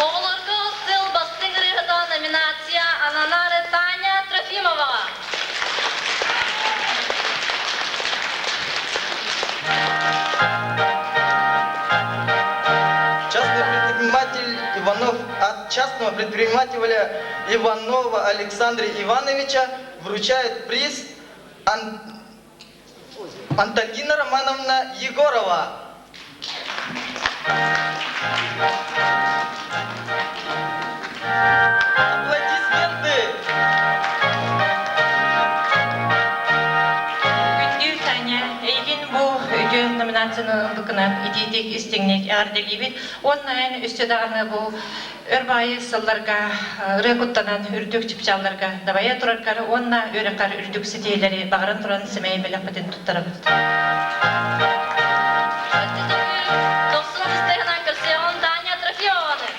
Оҕолорго сыл бастыҥ ырыаһыта номинация ананар Таня Трофимоваҕа. Частный предприниматель Иванов от частного предпринимателя Иванова Александра Ивановича вручает приз Ан... Антонина Романовна Егорова. Аплодисменты! Күндү Таня, эйигин бу үтүө номинацияны ылбыккынан итиитик истиҥник эҕэрдэлиибит уонна эн өссө даҕаны бу өр баайы сылларга ырыа куттанан үрдүк чыпчаалларга дабайа тураргар уонна үөрэххэр үрдүк ситиһиилэри баҕаран туран сэмэй бэлэхпитин туттарабыт. Дохсун ытыстайынан көрсүөҕүн Таня Трофимованы.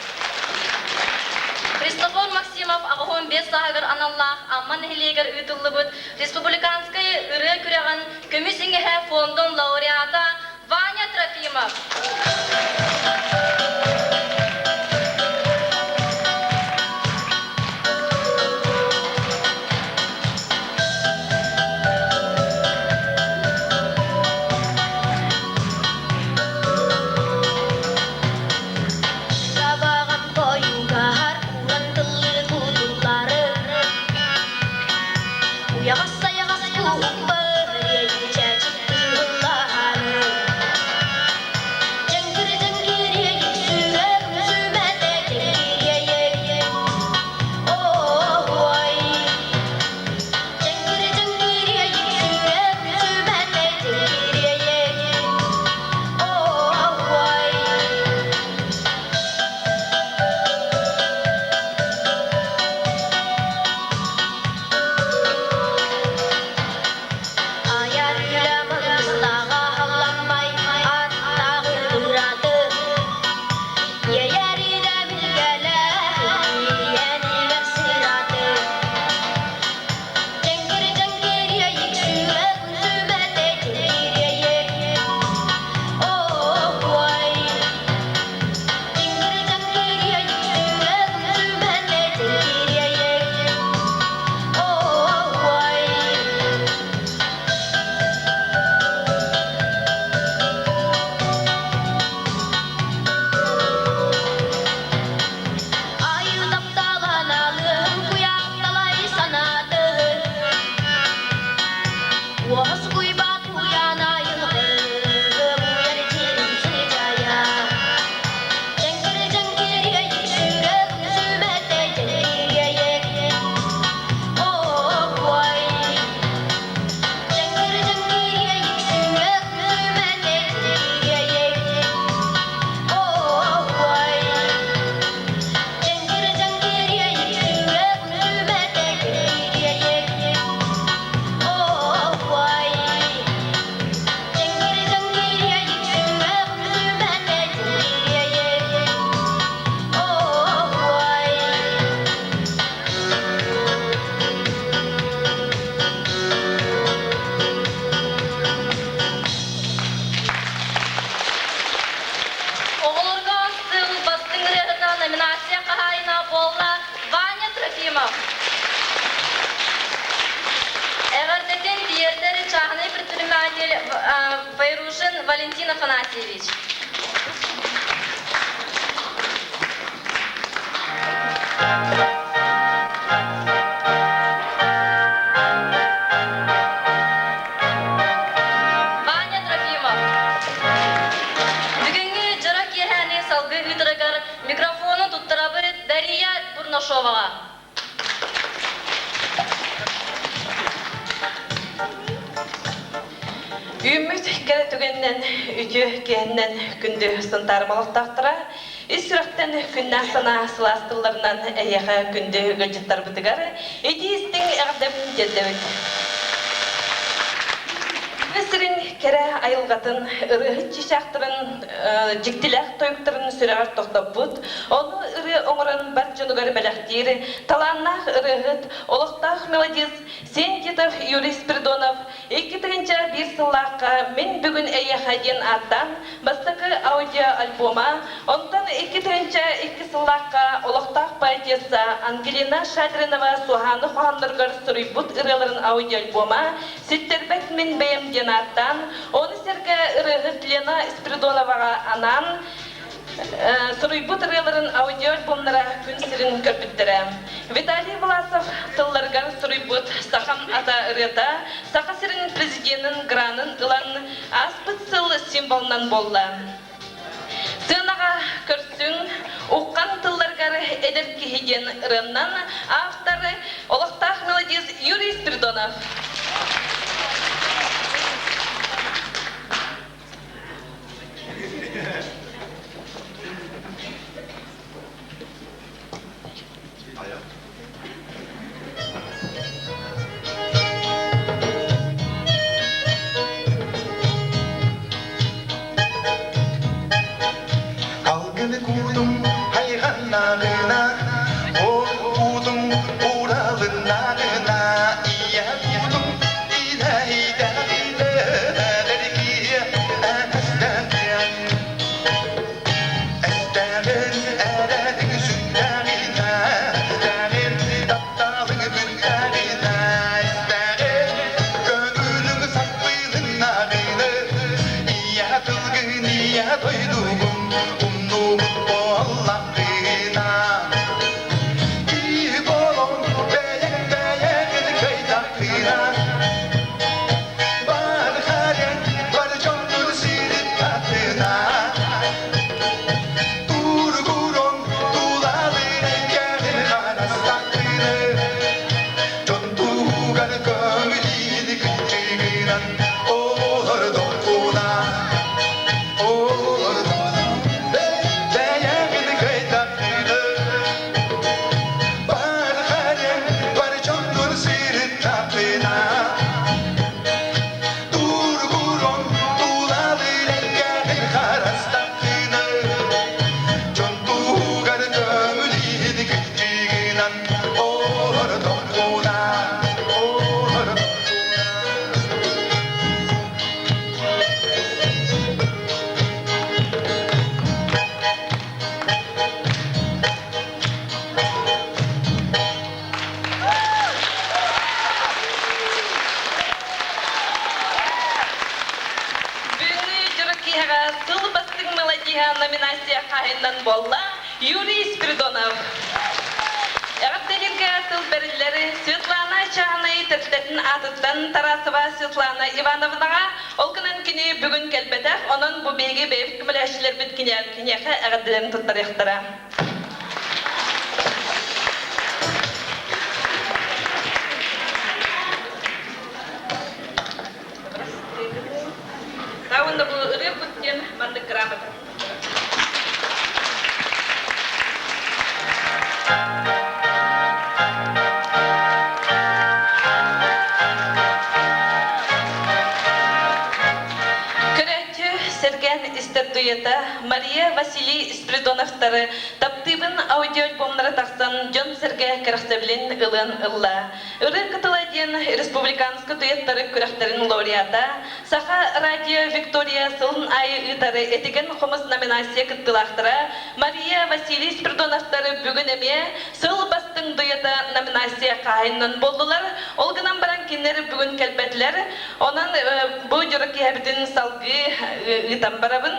Христофор Максимович. Максимов 85 сааһыгар аналлаах Амма нэһилиэгэр ыытыллыбыт республиканскай ырыа күрэҕин Көмүс иҥэһэ фондун лауреата Ваня Трофимов. Табаҕым тойугар уран тыллыы кутуллары Уйаҕас-сайаҕас кууһуммар иэйии-чээчик тыыллаһары Дьэҥкир-дьэҥкириэйик сүрэҕим сүмэтэ дьэҥкириэйик Ой Дьэҥкир-дьэҥкириэйик сүрэҕим сүмэтэ дьэҥкириэйик Ой Айар үлэм ыстаҕа халламмай аттаах ыраты Иэйэр идэм илгэлээх иэйэнигэм сыраты Дьэҥкир дьэҥкириэйик сүрэх сүмэтэ дьэҥкириэйик Ой Дьэҥкир дьэҥкириэйик сүрэх сүмэтэ дьэҥкириэйик Ой Айыы тапталан алыһын куйаатталай санаатын Уоһус куйбат уйан айылгы уйар дьирин сыдьаайа Дьэҥкир дьэҥкириэйик сүрэх сүмэтэ дьэҥкириэйик Ой Дьэҥкир дьэҥкириэйик сүрэх сүмэтэ дьэҥкириэйик Ой Дьэҥкир дьэҥкириэйик сүрэх сүмэтэ дьэҥкириэйик Ой Дьэҥкир дьэҥкириэйик сүрэх сүмэтэ дьэҥкириэйик Ой Оҕолорго сыл бастыҥ ырыаһыта номинация хаһаайына буолла Ваня Трофимов. Эҕэрдэтин тиэрдэр чааһынай предприниматель Файрушин Валентин Афанасьевич. Ваня Трофимов. Бүгүҥҥү дьоро киэһээни салгыы ыытарыгар микрофону туттарабыт Дария Бурнашоваҕа. Үүммүт кэрэ түгэнинэн, үтүө киэһэнэн күндү Сунтаар олохтоохторо, ис сүрэхтэн күннээх санаа сылаас тылларынан эһиэхэ күндү ыалдьыттарбытыгар итии-истиҥ эҕэрдэбин тиэрдэбит. Тыа сирин кэрэ айылҕатын, ырыаһыт чыычаахтарын дьиктилээх тойуктарын сүрэҕэр тохтоппут, ону ырыа оҥорон бар дьонугар бэлэхтиир талааннаах ырыаһыт, олохтоох мелодист Сентитов Юрий Спиридонов 2001 сыллаахха «Мин бүгүн эйиэхэ» диэн ааттаан бастакы аудиоальбома, онтон 2002 сыллаахха олохтоох поэтесса Ангелина Шадринова Суһааны хоһоонноругар суруйбут ырыаларын аудиоальбома «Ситтэрбэт мин бэйэм» диэн ааттаан, ону сэргэ ырыаһыт Лена Спиридоноваҕа анаан суруйбут ырыаларын аудиоальбомнара күн сирин көрбүттэрэ. Виталий Власов тылларыгар суруйбут «Сахам ата» ырыата Саха сирин президенин гранын ылан ааспыт сыл символунан буолла. Сыанаҕа көрсүҥ, уххан тылларыгар эдэр киһи диэн ырыаннан автор олохтоох мелодист Юрий Спиридонов. Алгыны куудум хайҕаннаҕына, ол хаһаайынынан буолла Юрий Спиридонов. Эҕэрдэлииргэ тыл бэриллэр Светлана Чааһынай тэрилтэтин аатыттан Тарасова Светлана Ивановнаҕа. Ол гынан кини бүгүн кэлбэтэх, онон бу биһиги бэйэбит көмөлөһөөччүлэрбит киниэхэ эҕэрдэлэрин туттарыахтара. Уонна бу ырыа диэн маннык грамота. Көрөөччү сэргээн истэр дуйата Мария Василий Спиридоновтары таптыыбын аудиоальбомнара тахсан дьон-сэргэ кэрэхсэбилин ылыан ылла. Ырыа кытыла диэн республиканскай дуэттары күрэхтэрин лауреата, Саха радио Виктория сылын аайы ыытары Этигэн хомус номинация кыттыылаахтара Мария Василий Спиридоновтары бүгүн эмиэ Сыл бастыҥ дуйата номинация хаһаайынынан буоллулар. Ол гынан баран кинилэр бүгүн кэлбэтилэр. Онон бу дьоро киэһэбитин салгыы ыытан барабын.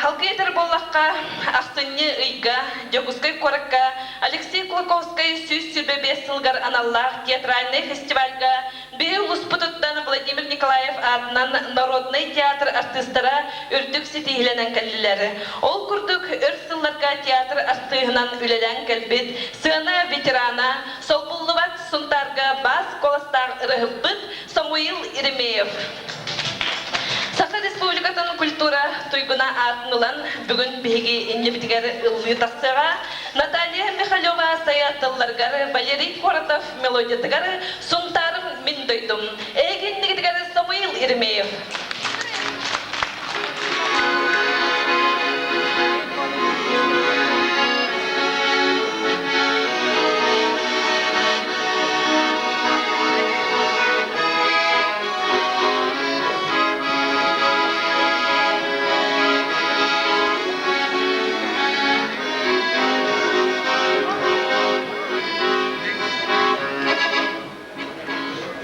Халгыы этэр буоллахха, ахсынньы ыйга Дьокуускай куоракка Алексей Кулаковскай 125 сылыгар аналлаах театральнай фестивальга Биһи улууспутуттан Владимир Николаев аатынан народнай театр артыыстара үрдүк ситиһиилэнэн кэллилэр. Ол курдук өр сылларга театр артыыһынан үлэлээн кэлбит сыана ветерана, солбуллубат Сунтаарга бас куоластаах ырыһыппыт Самуил Еремеев. Саха Республикатын культура туйгуна аатын ылан, бүгүн биһиги иннибитигэр ыллыы тахсыаҕа. Наталья Михалева сайа тылларыгар Валерий Коротов мелодиятыгар Сунтаарым мин дойдум. Эһиги иннигитигэр Самуил Еремеев.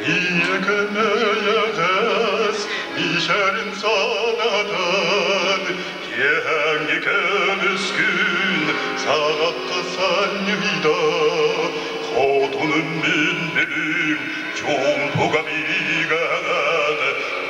Ийэ көмөйөҕөс ишэрин санатан, киэһээҥҥи көмүскүн саҕахха санньыйда, хотунум мин билим чуумпуга биигэнэн,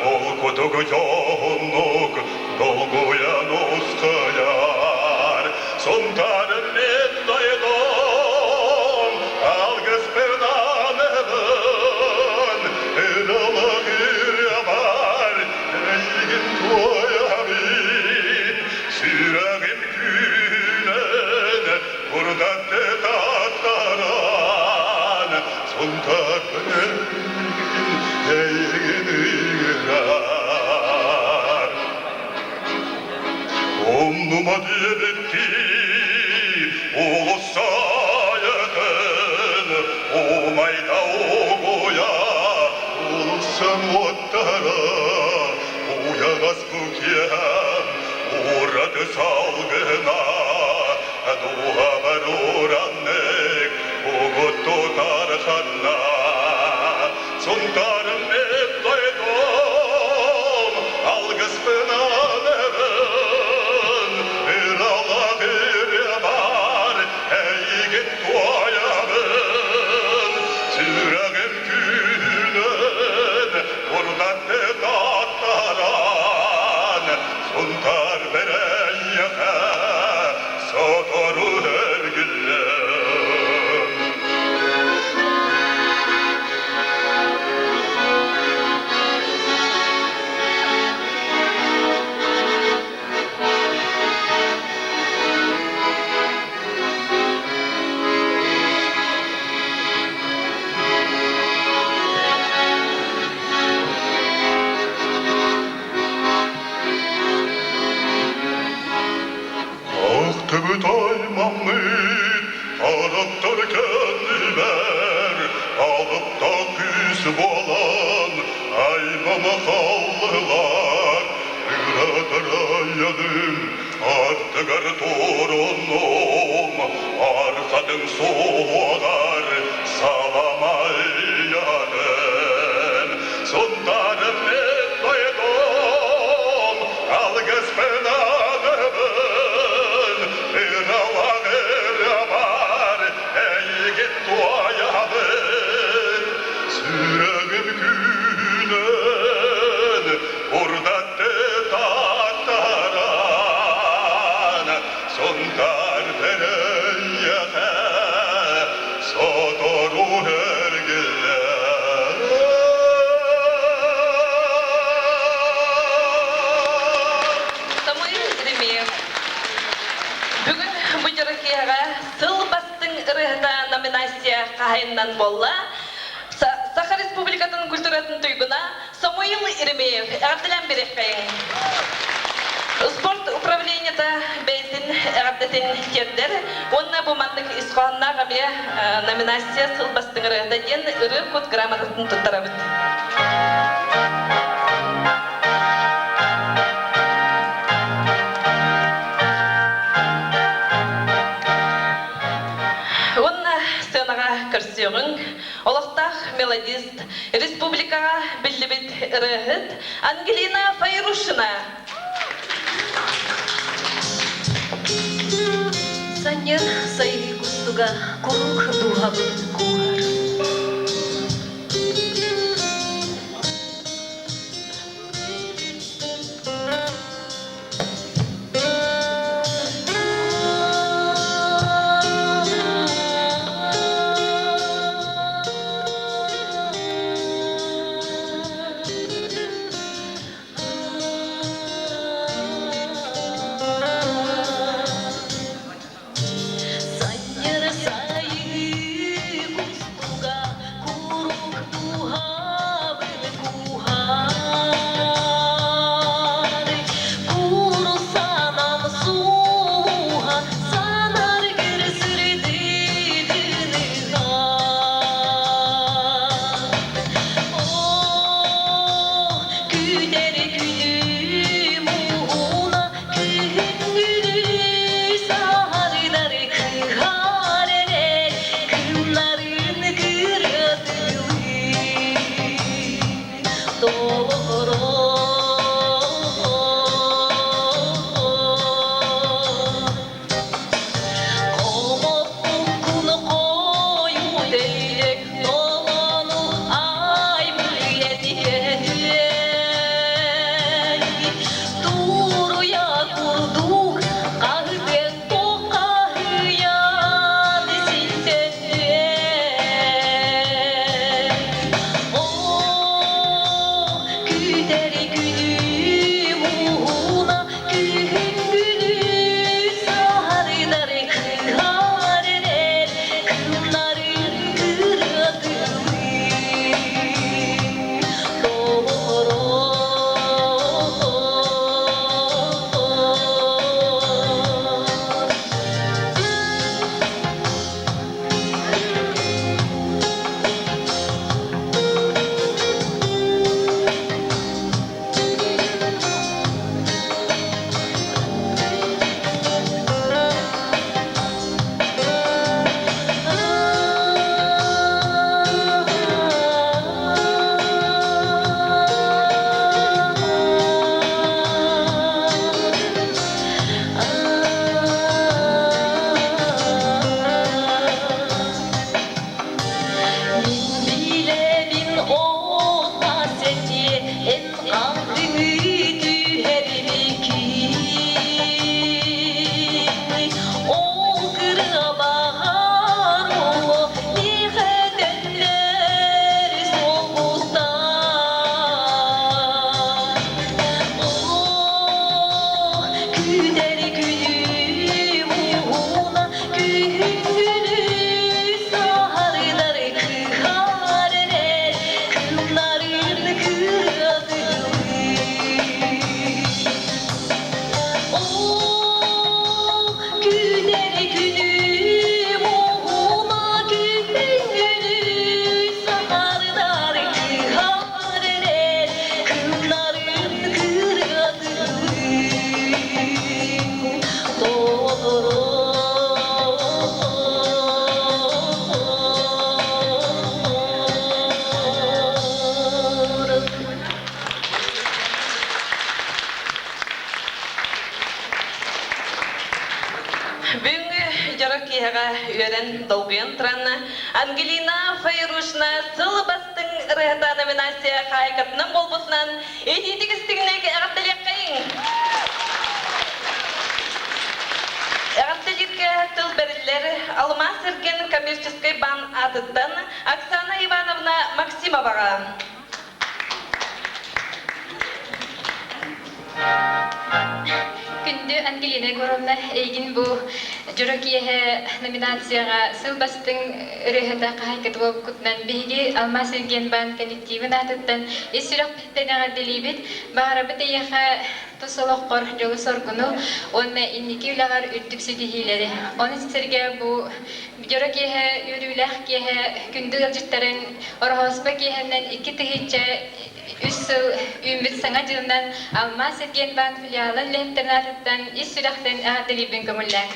холкутук дьоһуннук долгуйан ускайар. Сунтаарым мин дойдум, алгыспын аныыбын, ырылык ырыабар эйигин туойабын, сүрэҕим күүһүнэн курдатты таттаран, Сунтаарбын эйигин, эйигин ыҥырар. Умнума диэбиттии улуссаайатын умайда угуйа улуссам уоттара уйаҕас бу киэһэм ураты салгына дууһабар ураннык угутту тарханна Сунтаарым мен дойдум, алгыспын аныбын, ыралаах ырыабар эйигин туойабын. Сүрэҕим күүһүнэн курдатты таттаран, Сунтаар бэрэйиэхэ сотору эргиллэн. Ахтыбыт аймаммыт араттар кэннибэр алыптаах күүс буолан аймама хааллылар. Ыратар айаным ардыгар туруннум, арҕадым суоҕар саламайаным. Сунтарым мен дойдум, алгыспын аныбын. хаһайынынан буолла. Саха Республикатын культуратын туйгуна Самуил Еремеев эҕэрдэлээн биэриэххэйиҥ. Спорт управлениета бэйэтин эҕэрдэтин тиэрдэр уонна бу маннык ис хоһоонноох эмиэ номинация сыл бастыҥ ырыата диэн ырыа кут грамотатын туттарабыт. Уонна сценаҕа көрсүөҕүҥ олохтоох мелодист, республикаҕа биллибит ырыаһыт Ангелина Файрушина. Санньыр сайыы кустуга куруук дууһабын кууһар. Санньыр сайыы кустуга куруук дууһабын кууһар. Курусанан сууһан санаргыр сырдыгын ыһар. Оо, күтэр күнүм уһуна Күһүҥҥүнү саһардар кыһар эрэр кыымнарын кырыатылыы толорор. Хомоппуккун хойуу дэйдик толону аймыйа диэн Туруйа курдук хаһытыан туоххаһыйан синтэнниэн. Оо, күтэр күнүм уһуна күһүҥҥүнү саһардар кыһар эрэр кыымнарын кырыатылыы толорор. Мин билэбин от-мас этиэ, эн алдыҥы түһэрбиккин. Ол кырабаҕар оло миэхэ төннөр суолбуттан. Оо, күтэр күнүм уһуна күһүҥҥүнү саһардар кыһар эрэр кыымнарын кыратылыы. Оо, күтэр күнүм уһуна күһүҥҥүнү саһардар кыһар эрэр кыымнарын кыратылыы. Толорор. Бүгүҥҥү дьоро киэһэҕэ үөрэн долгуйан туран Ангелина Файрушна сыл бастыҥ ырыаһыта номинация хаһаайкатынан буолбутунан итиитик истиҥник эҕэрдэлиэххэйиҥ! Эҕэрдэлииргэ тыл бэриллэр Алмаас эргин коммерческий баан аатыттан Оксана Ивановна Максимоваҕа. Күндү Ангелина Егоровна, эйигин бу Дьоро киэһэ номинацияҕа сыл бастыҥ ырыаһыта хаһайкыт буолбуккутунан биһиги Алмаас Эргиэнбаан коллективын аатыттан ис сүрэхпититтэн эҕэрдэлиибит. Баҕарабыт эйиэхэ тус олоххор дьолу-соргуну уонна инники үлэҕэр үрдүк ситиһиилэри. Ону сэргэ бу дьоро киэһэ үөрүүлээх киэһэ күндү ыалдьыттарын Ороһооспо киэһэннэн 2003 сыл үүммүт Саҥа дьылынан Алмаас Эргиэнбаан филиалын үлэһиттэрин аатыттан ис сүрэхтэн эҕэрдэлиирбин көҥүллээҥ.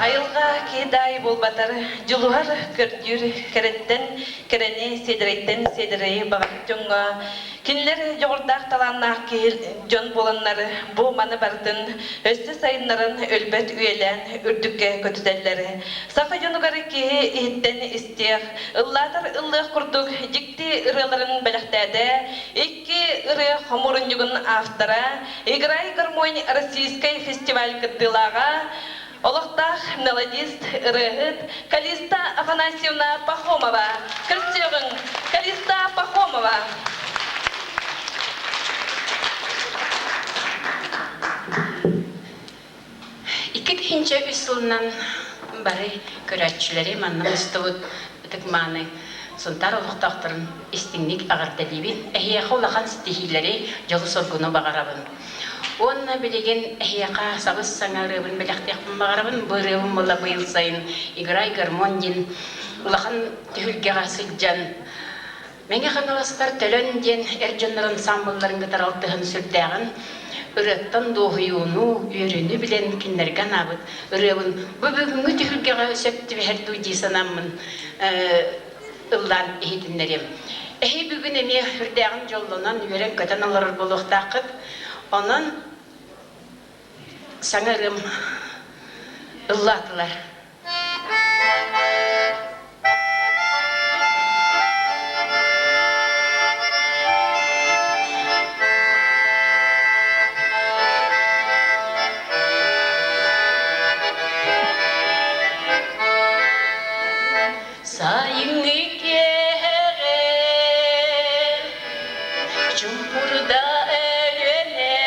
Айылҕа киһи даайы буолбатар, дьулуһар, көрдүүр, кэрэттэн кэрэни, сиэдэрэйтэн сиэдэрэйи баҕарбыт дьоҥҥо Кинилэр дьоҕурдаах талааннаах киһи дьон буоланнар бу маны барытын өссө сайыннаран өлбөт үйэлээн үрдүккэ көтүтэллэр. Саха дьонугар киһи иһиттэн истиэх, ыллаатар ыллыах курдук дьикти ырыаларын бэлэхтээтэ икки ырыа хомуурунньугун автора, Играй гармонь российскай фестиваль кыттыылааҕа, олохтоох мелодист, ырыаһыт Калиста Афанасьевна Пахомова. Көрсүөҕүҥ, Калиста Пахомова! 2003 сылынан бары көрөөччүлэри манна мустубут ытык-мааны Сунтаар олохтоохторун истиҥник эҕэрдэлиибин. Эһиэхэ улахан ситиһиилэри, дьолу-соргуну баҕарабын. Уонна билигин эһиэхэ сабыс-саҥа ырыабын бэлэхтиэхпин баҕарабын. Бу ырыабын буолла быйыл сайын «Играй гармонь» диэн улахан түһүлгэҕэ сылдьан Мэҥэ Хаҥаластар Төлөн диэн эр дьоннор ансаамбылларын кытары алтыһан сүрдээҕин ырыаттан дуоһуйууну, үөрүүнү билэн кинилэргэ анаабыт ырыабын бу бүгүҥҥү түһүлгэҕэ сөп түбэһэр дуу дии санааммын ыллаан иһитиннэриэм. Эһи бүгүн эмиэ үрдээҕин дьоллонон, үөрэн-көтөн олорор буолуохтааххыт. Онон саҥа ырыам ыллаатылар. Сайыҥҥы киэһэҕэ чуҥкурда Өлүөнэ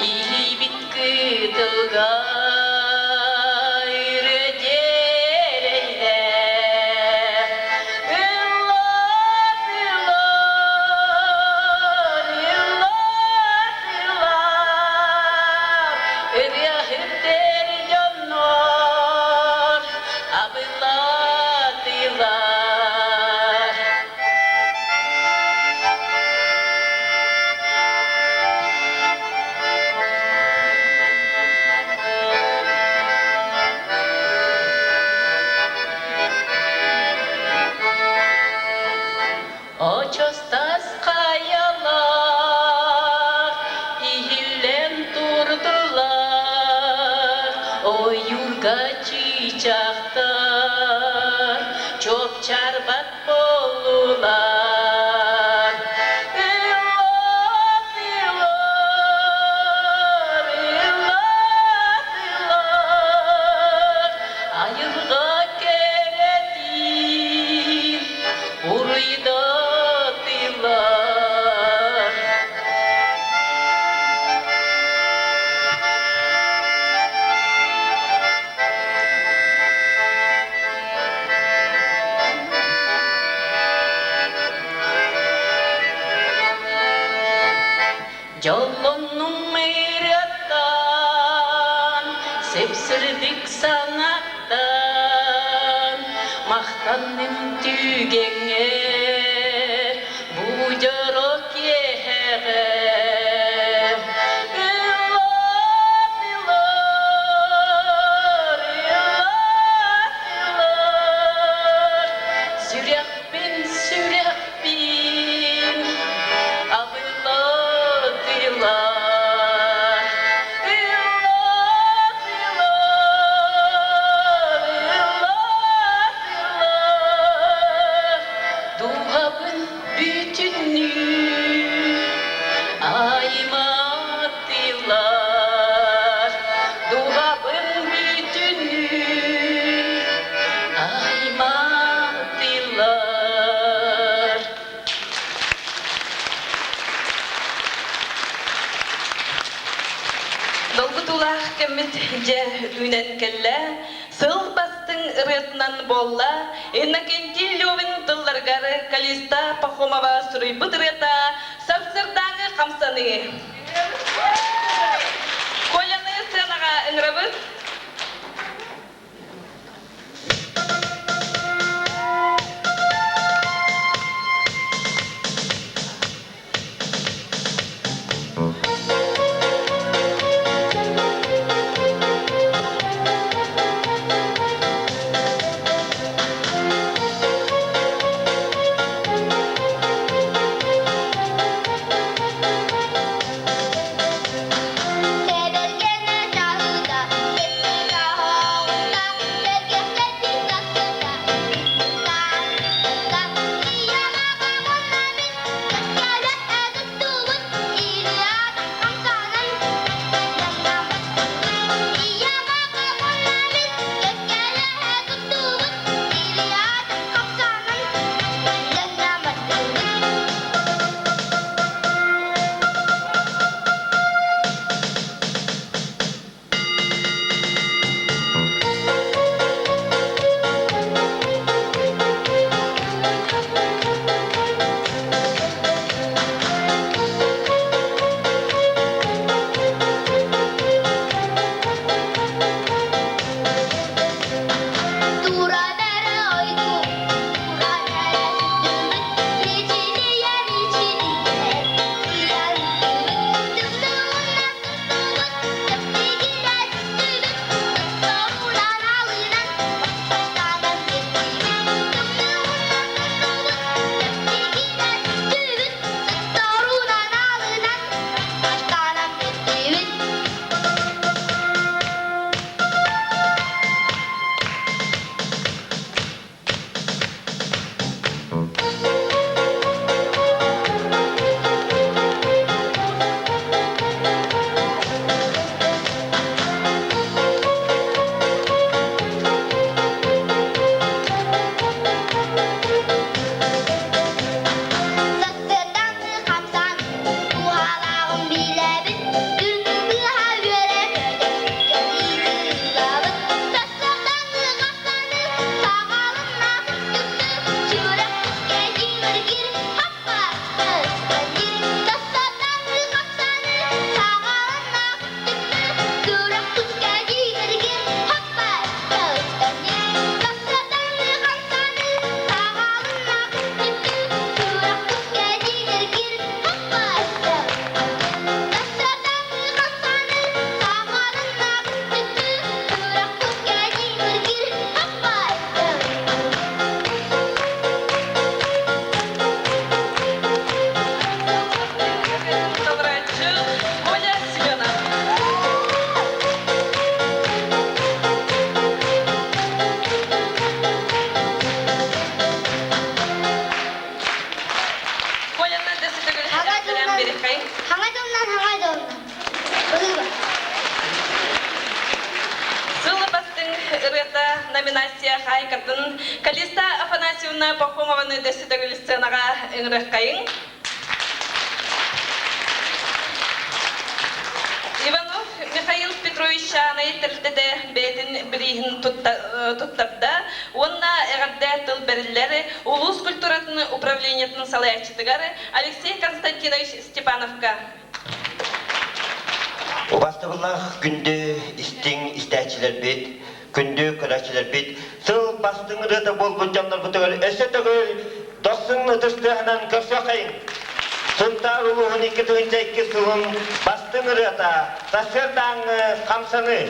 Иһийбит кытылга ырыа дьиэрэйдэ Ыллаатылар, ыллаатылар ырыаһыт эр дьоннор абылатылар. Очостас хайалар иһиллэн турдулар, ойуурга чыычаахтар чуопчаарбат буоллулар. Ыллаатылар, ыллаатылар, айылҕа кэрэтин Уруйдатылар. Дьоллоннум ырыаттан, сып-сырдык санаттан, махтанным түгэҥҥэ бу дьоро киэһэҕэ. Ыллаатылар, ыллаатылар, сүрэхпин, сүрэхпин абылатылар. Ыллаатылар, ыллаатылар, кэммит дьэ үүнэн кэллэ. Сыл бастыҥ ырыатынан буолла Иннокентий Левин тылларыгар Калиста Пахомова суруйбут ырыата «Сарсыардааҥы хамсаныы». Коляны сыанаҕа ыҥырабыт. Сэбэргэнэ чаһыыта, сэттэ хоһоҕунта, сэргэхтэтин сассыта, та Ийэҕэ уонна мин кэккэлэр эдиттубут, Илиада хамсанан дьаннаммыт. Ийэҕэ уонна мин кэккэлэр эдиттубут, Илиада хамсанан дьаннаммыт. Туран эрэ ойду, туран эрэ сүттүммүт, мичилийэ мичилийэ, уйандыбыт, тымныынан тустубут, тэптигирэ түстүбүт, тохторунан алынан, баштанан киртибит, тымныынан тустубут, тэптигирэ түстүбүт, тохторунан алынан, баштанан киртибит. Сарсыардаҥҥы хамсаан, туһалааҕын билэбит, күн быһа үөрэ-көтө кэлиитилабыт. Сарсыардаҥҥы хамсааны саҕалынна түктү, сүрэх күүскэ дьиҥиргир, хаппа ыстанньыр. Сарсыардаҥҥы хамсааны саҕалынна түктү, сүрэх күүскэ дьиҥиргир, хаппа ыстанньыр. Сарсыардаҥҥы хамсааны саҕалынна түктү, сүрэх күүскэ дьиҥиргир, хаппа Сарсыардаҥҥы хамсааны саҕалынна түктү, сүрэх күүскэ дьиҥиргир, хаппа Толорооччу Коля Семенов. Коляны дөссөтөгүл Хаҥа эҕэрдэлээн дьылынан, биэриэххэйиҥ. хаҥа дьылынан, хаҥа дьылынан. Быһыыба. Сыл бастыҥ ырыата номинация хаһаайкатын Калиста Афанасьевна Пахомованы дөссөтөгүл сценаҕа ыҥырыаххайыҥ. Иванов Михаил Петрович Чаанай тэрилтэтэ бэйэтин бирииһин туттарда уонна эҕэрдэ тыл бэриллэр улуус культуратын управлениетын салайааччытыгар Алексей Константинович Степановка. Убастабыллаах күндү истиҥ истээччилэрбит, күндү көрөөччүлэрбит, сыл бастыҥ ырыата буолбут дьоннорбутугар өссө төгүл дохсун ытыс тыаһынан көрсүөххэйиҥ! Сунтаар улууһун 2002 сылын бастыҥ ырыата сарсыардааҥҥы хамсаныы.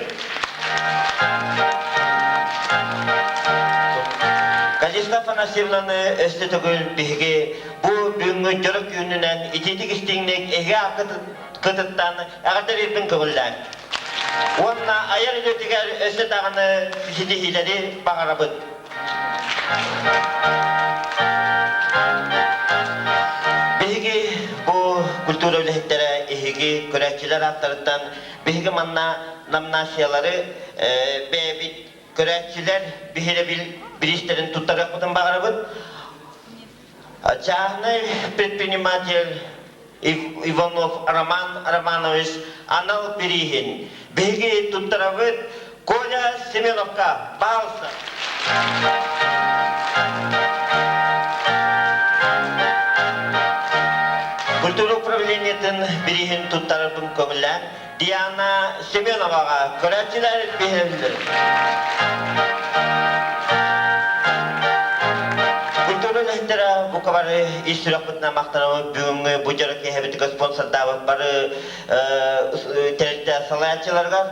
Калиста Афанасьевнаны өссө төгүл биһиги бу бүгүҥҥү дьоро күнүнэн итиитик истиҥник эһиги ааккытыттан эҕэрдэлиирбин көҥүллээҥ. Уонна айар үлэтигэр өссө даҕаны ситиһиилэри баҕарабыт. Биһиги бу культура үлэһиттэрэ эһиги көрөөччүлэр ааттарыттан биһиги манна номинациялары бэйэбит көрөөччүлэр биһирэбил бириистэрин туттарыахпытын баҕарабыт. Чааһынай предприниматель. Иванов Роман Романович анал бирииһин биһиги туттарабыт Коля Семеновка. Баалса. Культура управлениетын бирииһин туттарарбын көҥүллээн Диана Семеноваҕа көрөөччүлэр биһирэбиллэр. Культура үлэһиттэрэ бука бары ис сүрэхпитинэн махтанабыт бүгүҥҥү бу дьоро киэһэбитигэр спонсордаабыт бары тэрилтэ салайааччыларыгар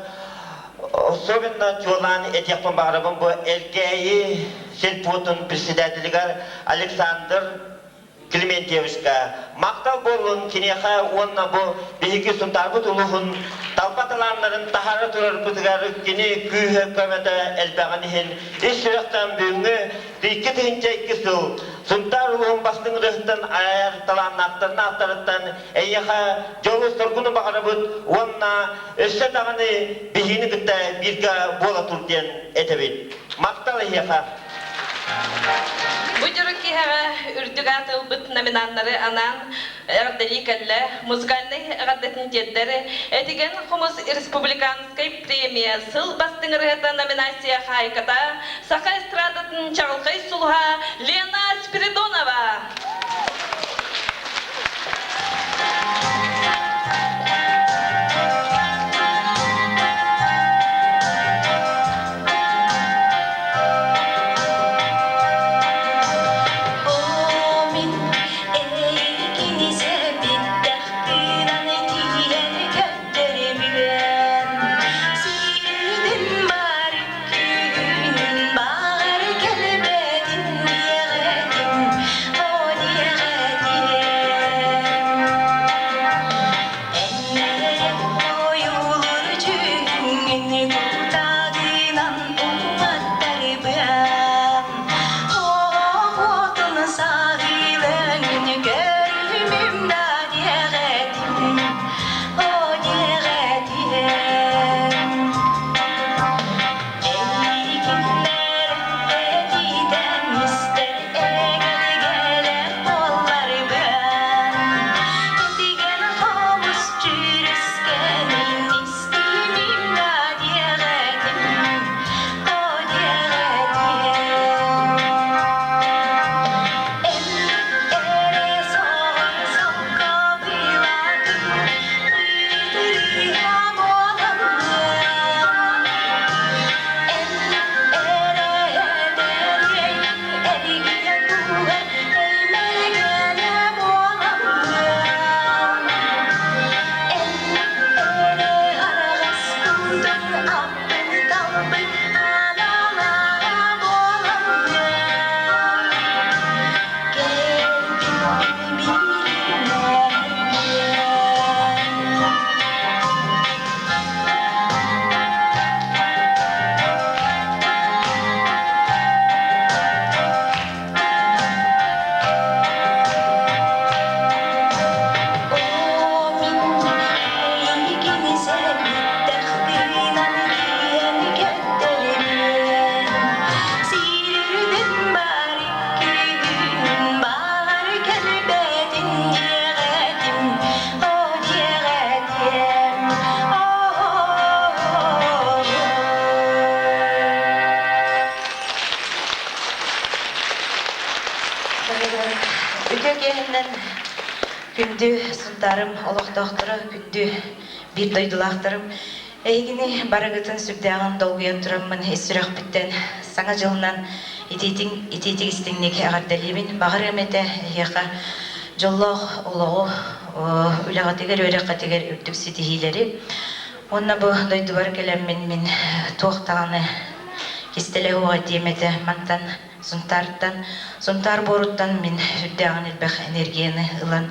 Особенно чуолаан этиэхпин баҕарабын бу Элгээйи сельпотун председателигэр Александр Климентьевичка махтал буоллун киниэхэ уонна бу биһиги Сунтаарбыт улууһун талба талааннарын таһаара турарбытыгар кини күүһэ көмөтө элбэҕин иһин ис сүрэхтэн бүгүҥҥү 2002 сыл Сунтаар улууһун бастыҥ ырыаһыттан айар талааннаахтарын ааттарыттан эйиэхэ дьолу-соргуну баҕарабыт уонна өссө даҕаны биһигини кытта бииргэ буола тур диэн этэбит. Махтал эһиэхэ! Бу дьоро киэһэҕэ үрдүк аат ылбыт номинаннары анаан эҕэрдэлии кэллэ. Музыкальнай эҕэрдэтин тиэрдэр Этигэн хомус республиканскай премия сыл бастыҥ ырыата номинация хаһаайката саха эстрадатын чаҕылхай сулуһа Лена Спиридонова. Мин эйигини сэбиттэхпинэн тиийэн көрдөрүмүөн Сирдин бар күнүн баҕар кэлбэтин диэҕэтим, о диэҕэтиэм Эн ойуулур дьүһүҥҥүн кутаагынан уматтарбыам Оҕотун саһылын көрүмүм да диэҕэтим, о диэҕэтиэм Эйигиннэр этиитэн истэр эгэлгэлээх буолларбын Этигэн хомус дьүрүскэнин истимим да диэҕэтим, о диэҕэтиэм Эн эрэ соҕур солко былатын Ытырыа буоламмын Эн эрэ эргийэ кууһар эймэлгэнэ буоламмын Эн эрэ араҕас куутун аппын талбын аналаҕа буоламмын Кэлбиппин билинэрбин Оо, мин эйигин сэрбиттэхпинэн тиийэн кэттэрибин Сиирдин бар иккигин баҕар кэлбэтин диэҕэтим, оо диэҕэтиэм, Үтүө киэһэннэн күндү Сунтаарым олохтоохторо, күндү биир дойдулаахтарым, эһигини барыгытын сүрдээҕин долгуйан тураммын ис сүрэхпиттэн Саҥа дьылынан итиитиҥ итиитик истиҥник эҕэрдэлиибин. Баҕарыам этэ эһиэхэ дьоллоох олоҕу, үлэҕитигэр, үөрэххитигэр үрдүк ситиһиилэри. Уонна бу дойдубар кэлэммин мин туох даҕаны кистэлэ суох этиэм этэ. Мантан Сунтаартан, Сунтаар буоруттан мин сүрдээҕин элбэх энергияны ылан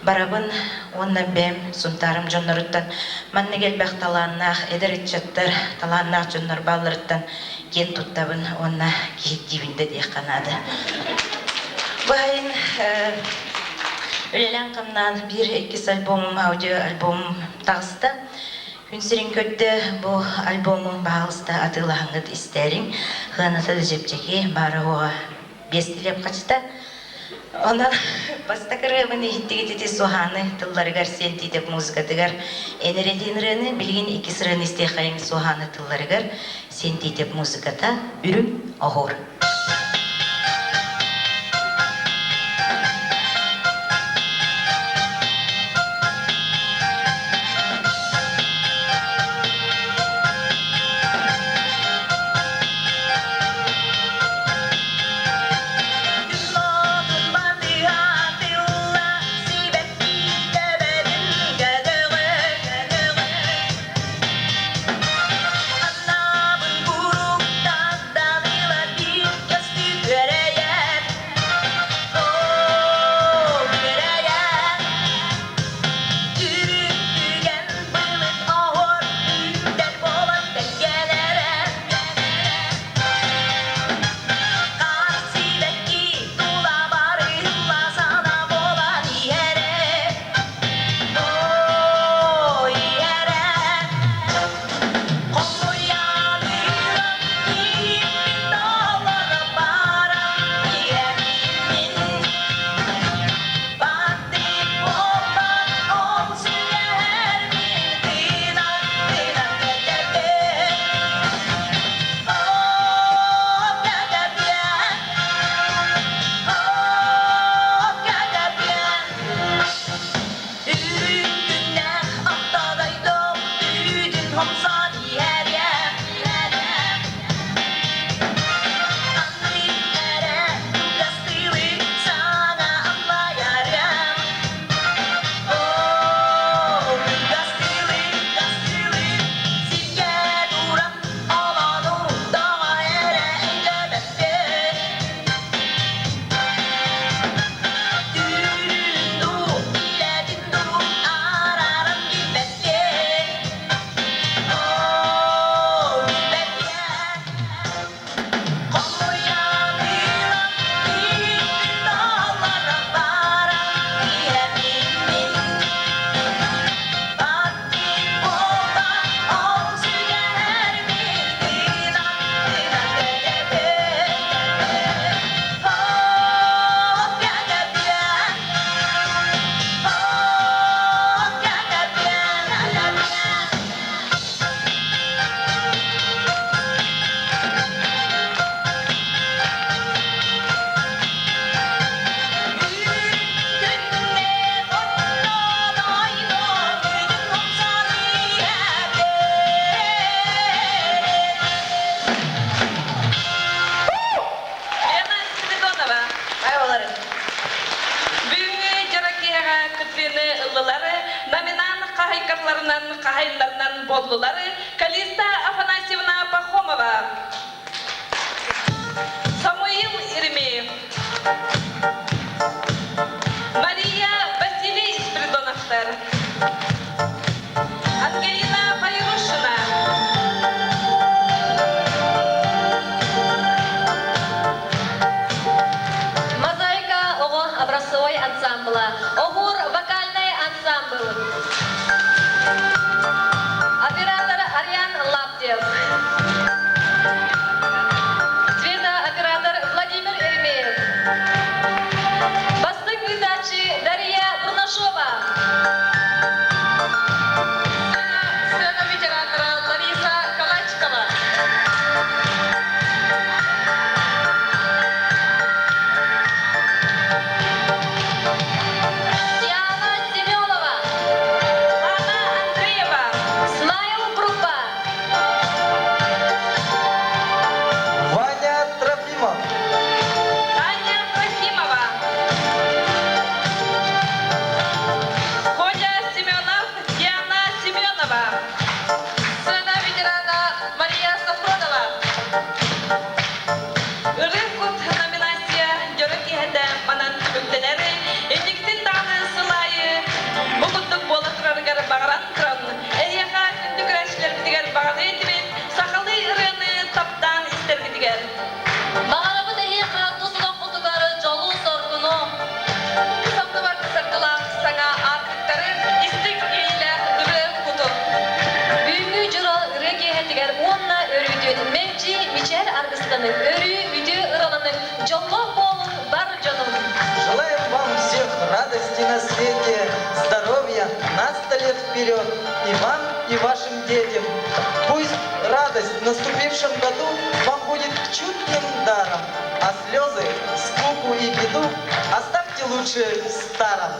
барабын уонна бэйэм Сунтаарым дьонноруттан маннык элбэх талааннаах эдэр ыччаттар, талааннаах дьоннор баалларыттан киэн туттабын уонна киһирдиибин да диэххэ наада. Бу сайын үлэлээн-хамнаан биир иккис альбомум, аудио-альбомум таҕыста. Күн сирин көрдө бу альбому баһаалыста атыылаһаҥҥыт истээриҥ. Сыаната да чэпчэки, баара-суоҕа биэс килиэп хачыта. Онон бастакы ырыабын иһиттигит ити Суһааны тылларыгар Сиэн Тиитэп музыкатыгар Эн эрэ диэн ырыаны билигин иккис ырыаны истиэххэйиҥ Суһааны тылларыгар Сиэн Тиитэп музыката Үрүҥ оһуор. Лена Спиридонова. Бүгүҥҥү дьоро киэһэҕэ кыттыыны ыллылар, номинант хаһайкаларынан хаһайыннарынан буоллулар Калиста Афанасьевна Пахомова, Самуил Еремеев, Мария Василий Спиридоновтар, Ангелина Файрушина. Мозаика оҕо образцовай ансамбла, Оһуор вокальнай ансамбл. Оператор Ариан Лаптев. Цветооператор Владимир Еремеев. Бастыҥ ыытааччы Дария Бурнашова. Сцена ветераннара Лариса Калачикова. Диана Семенова. Лана Андреева. Смайл группа. Ваня Трофимов. Таня Трофимова. Коля Семенов, Диана Семенова. Сцена ветерана Мария Сафронова. Ырыа кут номинация дьоро киэһэтэ манан түмүктэнэр. Инниктин даҕаны сыл аайы бу курдук буола турарыгар баҕаран туран, эһиэхэ күндү көрөөччүлэрбитигэр баҕаны этибит, сахалыы ырыаны таптаан истэргитигэр. Баҕарабыт эһиэхэ тус олоххутугар дьолу-соргуну! Самныбат саргылаах саҥа аартыктары истиҥ иэйиилээх ырыа кутун! Бүгүҥҥү дьоро ырыа киэһэтигэр уонна өрүүтүн мэлдьи мичээр аргыстаныҥ, өрүү үтүө ыраланыҥ, дьоллоох буолуҥ бар дьонум! радости на свете, здоровья на сто лет вперед и вам, и вашим детям. Пусть радость в наступившем году вам будет чудным даром, а слезы, скуку и беду оставьте лучше в старом.